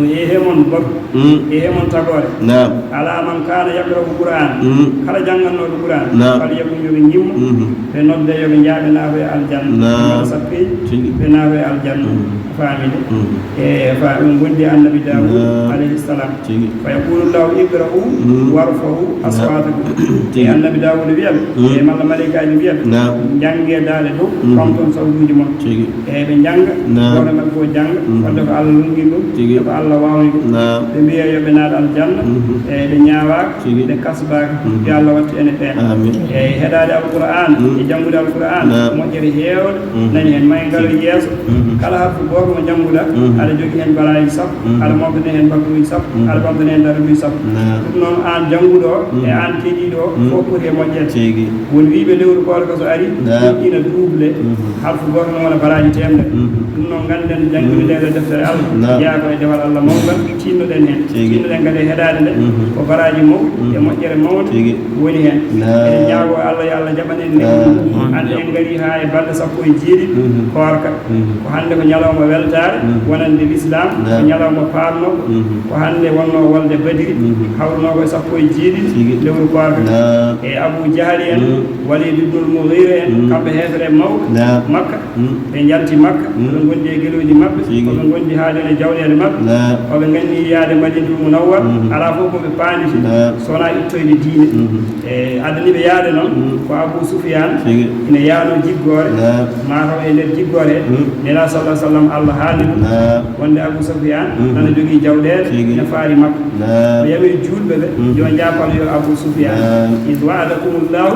E hemon goto, Mm. e hemon tagoore. Naam. Ala man kana yaqra'u Qur'an. Mm. Kala janngannooɗo Qur'an, Naam. fal yakun yo ɓe njimmo, Mhm. ɓe nodde yo ɓe njaaɓe naatoya aljanna. Naam. Ɓe mbaɗa sappeeji, Tigi. ɓe naatoya aljanna. Mhm. Faamide. Mhm. E fa ɗum wondi Annabi Daawuud Naam. alayhi salam. Tigi. Fa yaqulu Allahu iqra'u Mm. warfa'u Naam. aswatakum. Tigi. E Annabi Daawuud wiya ɓe, Mm. e malla malaykaaji wiya ɓe, Naam. njannge daaɗe dow, Mhm. ɓamton sawtuuji mon. Tigi. E ɓe njannga, Naam. hoore maɓɓe fof jannga, Mhm. wadde ko Allah lunngi ɗum, Tigi. e ko Allah waawni ɗum. Naam. Ɓe mbiya yo ɓe naat aljanna, Mhm. e ɓe ñaawaaka, Tigi. ɓe kasbaaka, Mhm. yo Allah wattu en e ɓeen. Amiin. E heɗaade Alqur'aan, Mhm. e janngude Alqur'aan, Naam. moƴƴere heewde Mhm. nani heen. Ma en ngaro Tigi. yeeso, Mhm. kala harfu gooto mo jannguɗaa, Mhm. aɗa jogii heen baraaji sappo, Mhm. aɗa moftani heen bakruuji sappo, Mhm. aɗa ɓamtani heen darajuuji sappo. Naam. Ɗum noon, aan jannguɗo o, e Mhm. aan keɗiiɗo o, Mhm. fof poti e moƴƴere. Tigi. Won wiyɓe lewru koorka so ari, Naam. ɗum ina duuble, Mhm. harfu gooto noon wona baraaji teemedere. Mhm. Ɗum noon ngannden janngude Mhm. nde ɗo deftere Allah, Naam. jeyaa ko e dewal Allah mawngal, tinnoɗen heen. Tigi. Tinnoɗen kadi e heɗaade nde, Mhm. ko baraaji mawɗi e Mhm. moƴƴere mawnde Tigi. woni heen. Naam. Eɗen ñaagoo Allah, yo Allah jaɓan en nde Naam. hannde en ngarii haa e balɗe sappo e jeeɗiɗi Mhm. koorka. Mhm. Ko hannde ko ñalawma weltaare Mhm. wonande Lislaam, ko Naam. ñalawma paarnooɓe, Mhm. ko hannde wonnoo wolde Badiri, Mhm. hawrunoo ko e sappo e jeeɗiɗi Tigi. lewru koorka. Naam. E Abu Jahali en, Mhm. Waliid ibnul Mughira en, Mhm. kamɓe heefere mawɓe Naam. Makka, Mhm. ɓe njalti Makka, Mhm. ko ɓe ngondi e gelooji maɓɓe, Tigi. ko ɓe ngondi haa jooni e jawɗeele maɓɓe, Naam. ko ɓe nganni yaade Madinatul Munawwara, Mhm. alaa fof ko ɓe paandi Naam. so wonaa ittoyde diine. Mhm. E addani ɓe yaade noon Mhm. ko Abu Sufyaan Tigi. ina yaano jiggoore, Naam. ma taw e nder jiggoore he, Mhm. Nelaaɗo sallallahu alaihi wasallam Allah haalni ɗum Naam. wonde Abu Sufyaan Mhm. nana jogii jawɗeele Tigi. ina faari Makka. Naam. O yami juulɓe ɓe Mhm. yo njaapal yo Abu Sufyaan. Naam. Iz wa'adakumullahu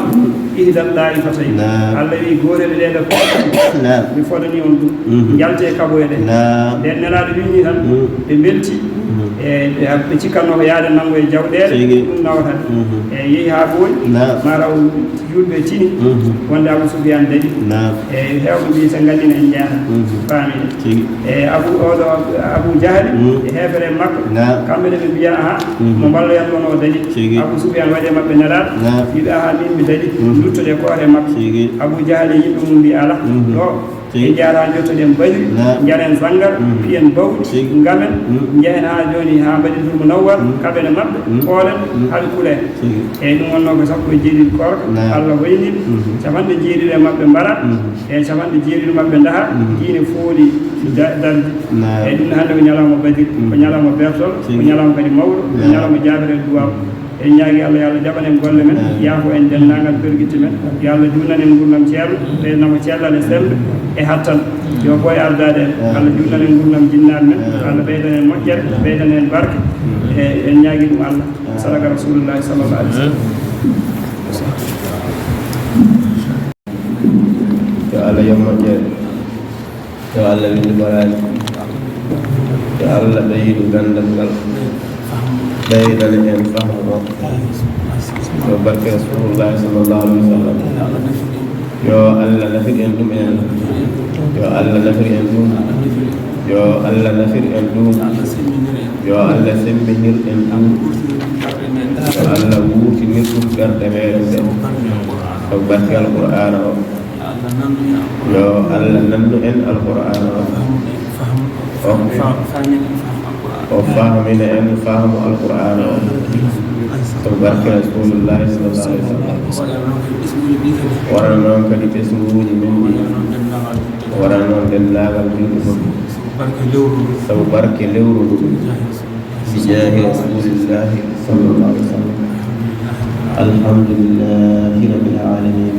ihda ta'ifatayni. Naam. Allah wi gootel e ɗee ɗoo Naam. mi fodani on ɗum. Mhm. Njalte kaɓoye ɗe. Naam. Nden Nelaaɗo winni tan Mhm. ɓe mbelti. Mhm. E ɓe ɓe cikkatnoo ko yaade nanngo e jawɗeele Tigi. ɗum nawata. Mhm. E yehi haa ɓooyi Naam. ma taw juulɓe tini Mhm. wonde Abu Sufyaan daɗi. Naam. E heewɓe mbii so nganndina en njaata Mhm. faamide. Tigi. E Abu oɗo Abu Jahali Mhm. e heefere makko Naam. kamɓe ne ɓe mbiya aha Mhm. mo mballoyan ɗon o daɗi. Tigi. Abu Sufyaan waɗi e maɓɓe Nelaaɗo Naam. wiɓe aha min mi daɗi Mhm. nduttoɗe koore makko. Tigi. Abu Jahali yimɓe mum mbi ala Mhm. ɗo Tigi. En njaara njottoɗen Badri, Naam. njaren sanngar, Mhm. piyen bawɗi, Tigi. ngamen, Mhm. njehen haa jooni haa Madinatul Munawwara, Mhm. kaɓen e maɓɓe, Mhm. koolen, Mhm. haa ɓe kulee. Tigi. Eyi, ɗum wonnoo ko sappo e jeeɗiɗi koorka, Naam. Allah hoyni Mhm. capanɗe jeeɗiɗi e maɓɓe mbara, Mhm. e capanɗe jeeɗiɗi maɓɓe ndaha, Mhm. diine fooli da-, darde. Naam. Eyi, ɗum ne hannde ko ñalawma Badri, ko Mhm. ñalawma bertol, ko Tigi. ñalawma kadi mawɗo, ko Naam. ñalawma jaabere duwaaw. En ñaagi Allah, yo Allah jaɓan en golle men, Amiin. yaafo en denndaangal pergitte men. Yo Allah juutnan en nguurndam ceerno, ɓeydanamo cellal e semmbe e hattan. Yo ɓooy ardaade en. Amiin. Allah juutnan en nguurndam jinnaaɓe men. Amiin. Allah ɓeydan en moƴƴere, ɓeydan en barke. Amiin. E en ñaagi ɗum Allah. Amiin. Sadaka Rasulullahi sallallahu alaihi wasallam. Yo Allah yoɓ moƴƴere. Yo Allah windu baraaji. Yo Allah ɓeydu ganndal ngal. Ɓeydana en fahmu o. Yo barke Rasulullah sallallahu alaihi wasallam. Yo Allah nafir en ɗum en. Yo Allah nafir en ɗum. Yo Allah nafir en ɗum. Yo Allah semmbinir en ɗum. Yo Allah wurtinir ɗum ɓerɗe meɗen ɗe. Yo barke Alqur'aana o. Yo Allah nannu en Alqur'aana o. O, o fahmina en fahmu Alqur'aana o. Yo barke Rasulullahi sallallahu alaihi wasallam. Wara noon kadi ɓesnguuji men ɗi. Wara noon denndaangal julɓe fof. Sabu barke lewru ndu. Bi jaahi Rasulillahi sallallahu alaihi wasallam. Alhamdulillahi rabbil alamin.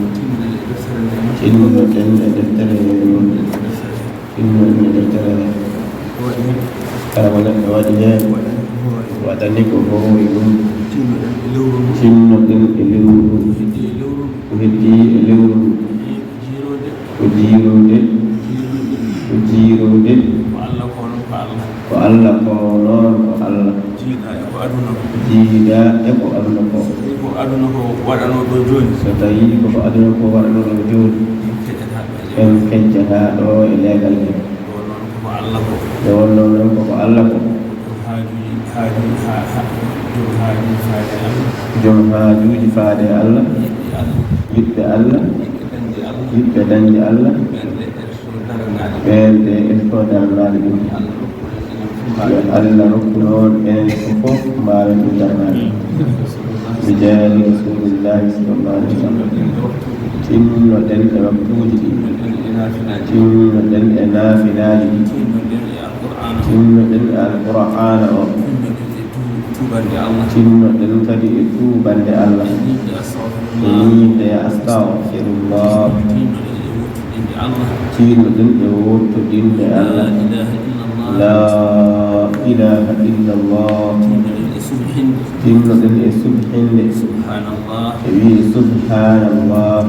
Tinnoɗen e deftere nde. Tinnoɗen e deftere nde. Kala ko neɗɗo waɗi heen, waɗani ko hoore mum. Tinnoɗen e lewru ndu. Ko heddii e lewru ndu. Ko jiirude. Ko jiirude. Ko Allah ko noon ko Allah. Ko Allah ko noon ko Allah. Jiidaa e ko aduna ko. Jiidaa e ko aduna ko. So tawii ko aduna ko waɗanoo ɗo jooni. So tawii ko ko aduna ko waɗanoo ɗo jooni. En keƴataa ɗo. En keccataa ɗo e leegal ngal. Ɗo noon ko ko Allah ko. Nde wonnoo noon ko ko Allah ko. Joom haajuuji, haajuuji, ha-, ha-, joom haajuuji faade e Allah. Joom haajuuji faade e Allah. Yiɗɓe Allah. Yiɗɓe Allah. Yiɗɓe dañde Allah. Yiɗɓe dañde Allah. Ɓeen ɗe esto daranaade ɗum. Ɓeen ɗe esto daranaade ɗum. Yo Allah rokku en enen Yo Allah rokku noon enen fof mbaawen ɗum darnaade. Bi jaahi Rasuulullaahi sallallaahu alayhi wa sallam. Tinnoɗen e waktuuji ɗi. Tinnoɗen e naafilaaji ɗi. Tinnoɗen e Alqur'aana o. Tinnoɗen kadi e tuubande Allah. E ñiiɓde astagfirullah. Tinnoɗen e wottodinde Allah. Laa ilaaha illallah. Tinnoɗen e subhinde. E wi'ude subhaanallah.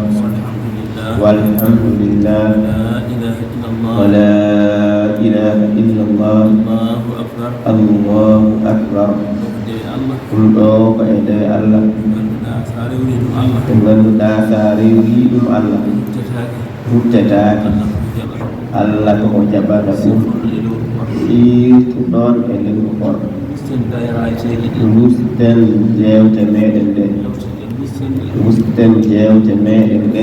Walhamdulillah. Wa laa ilaaha illallah. Allahu akbar. Ɗum ɗo ko e dewe Allah. Ɓe ngannduɗaa so a rewri ɗum Allah. Ruttetaake. Allah ko o jaɓata ɗum. Irtu ɗoon e lewru koor. Rusten jeewte meɗen ɗe. Rusten jeewte meɗen ɗe.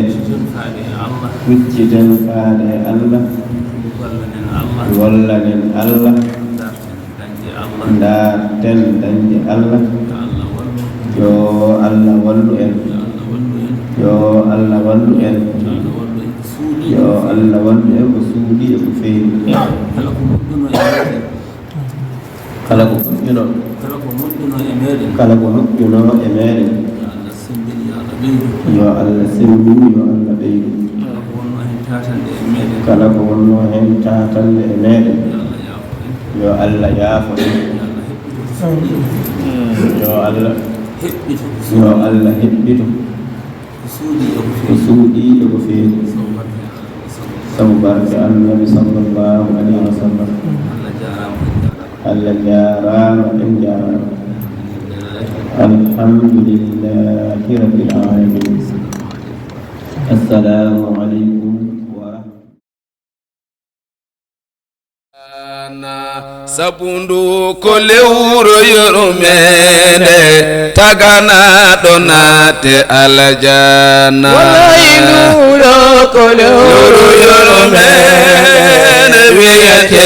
Hucciten faade e Allah. Wallanen Allah. Ndaarten dañde Allah. Yo Allah wallu en. Yo Allah wallu en. Yo Allah wallu en ko suuɗi e ko feeñi. Kala ko moƴƴuno. Kala ko moƴƴuno e meɗen. Kala ko moƴƴuno e meɗen. Yo Allah sembin, yo Allah ɓeydu. Yo Allah sembin, yo Allah ɓeydu. Kala ko wonno heen tatanɗe e meɗen. Kala ko wonno heen tatanɗe e meɗen. Yo Allah yaafo en. Yo Allah yaafo en. Yo Allah heɓɓito ko suuɗi. Yo Allah heɓɓito. Yo Allah heɓɓito. Ko suuɗi e ko feeñi. Ko suuɗi e ko feeñi. Sabu barke Annabi sallallahu alayhi wa sallam. Allah jaaraama, en jaaraama. Allah jaaraama, en jaaraama. Alhamdulillahi rabbil alamin. Alhamdulillahi rabbil alamin. Assalamu alaikum wa rahmatullahi. Sabu ndu ko lewru yurmeende, taganaaɗo naate aljanna. Wallahi ndu ɗo ko lewru yurmeende, wiyete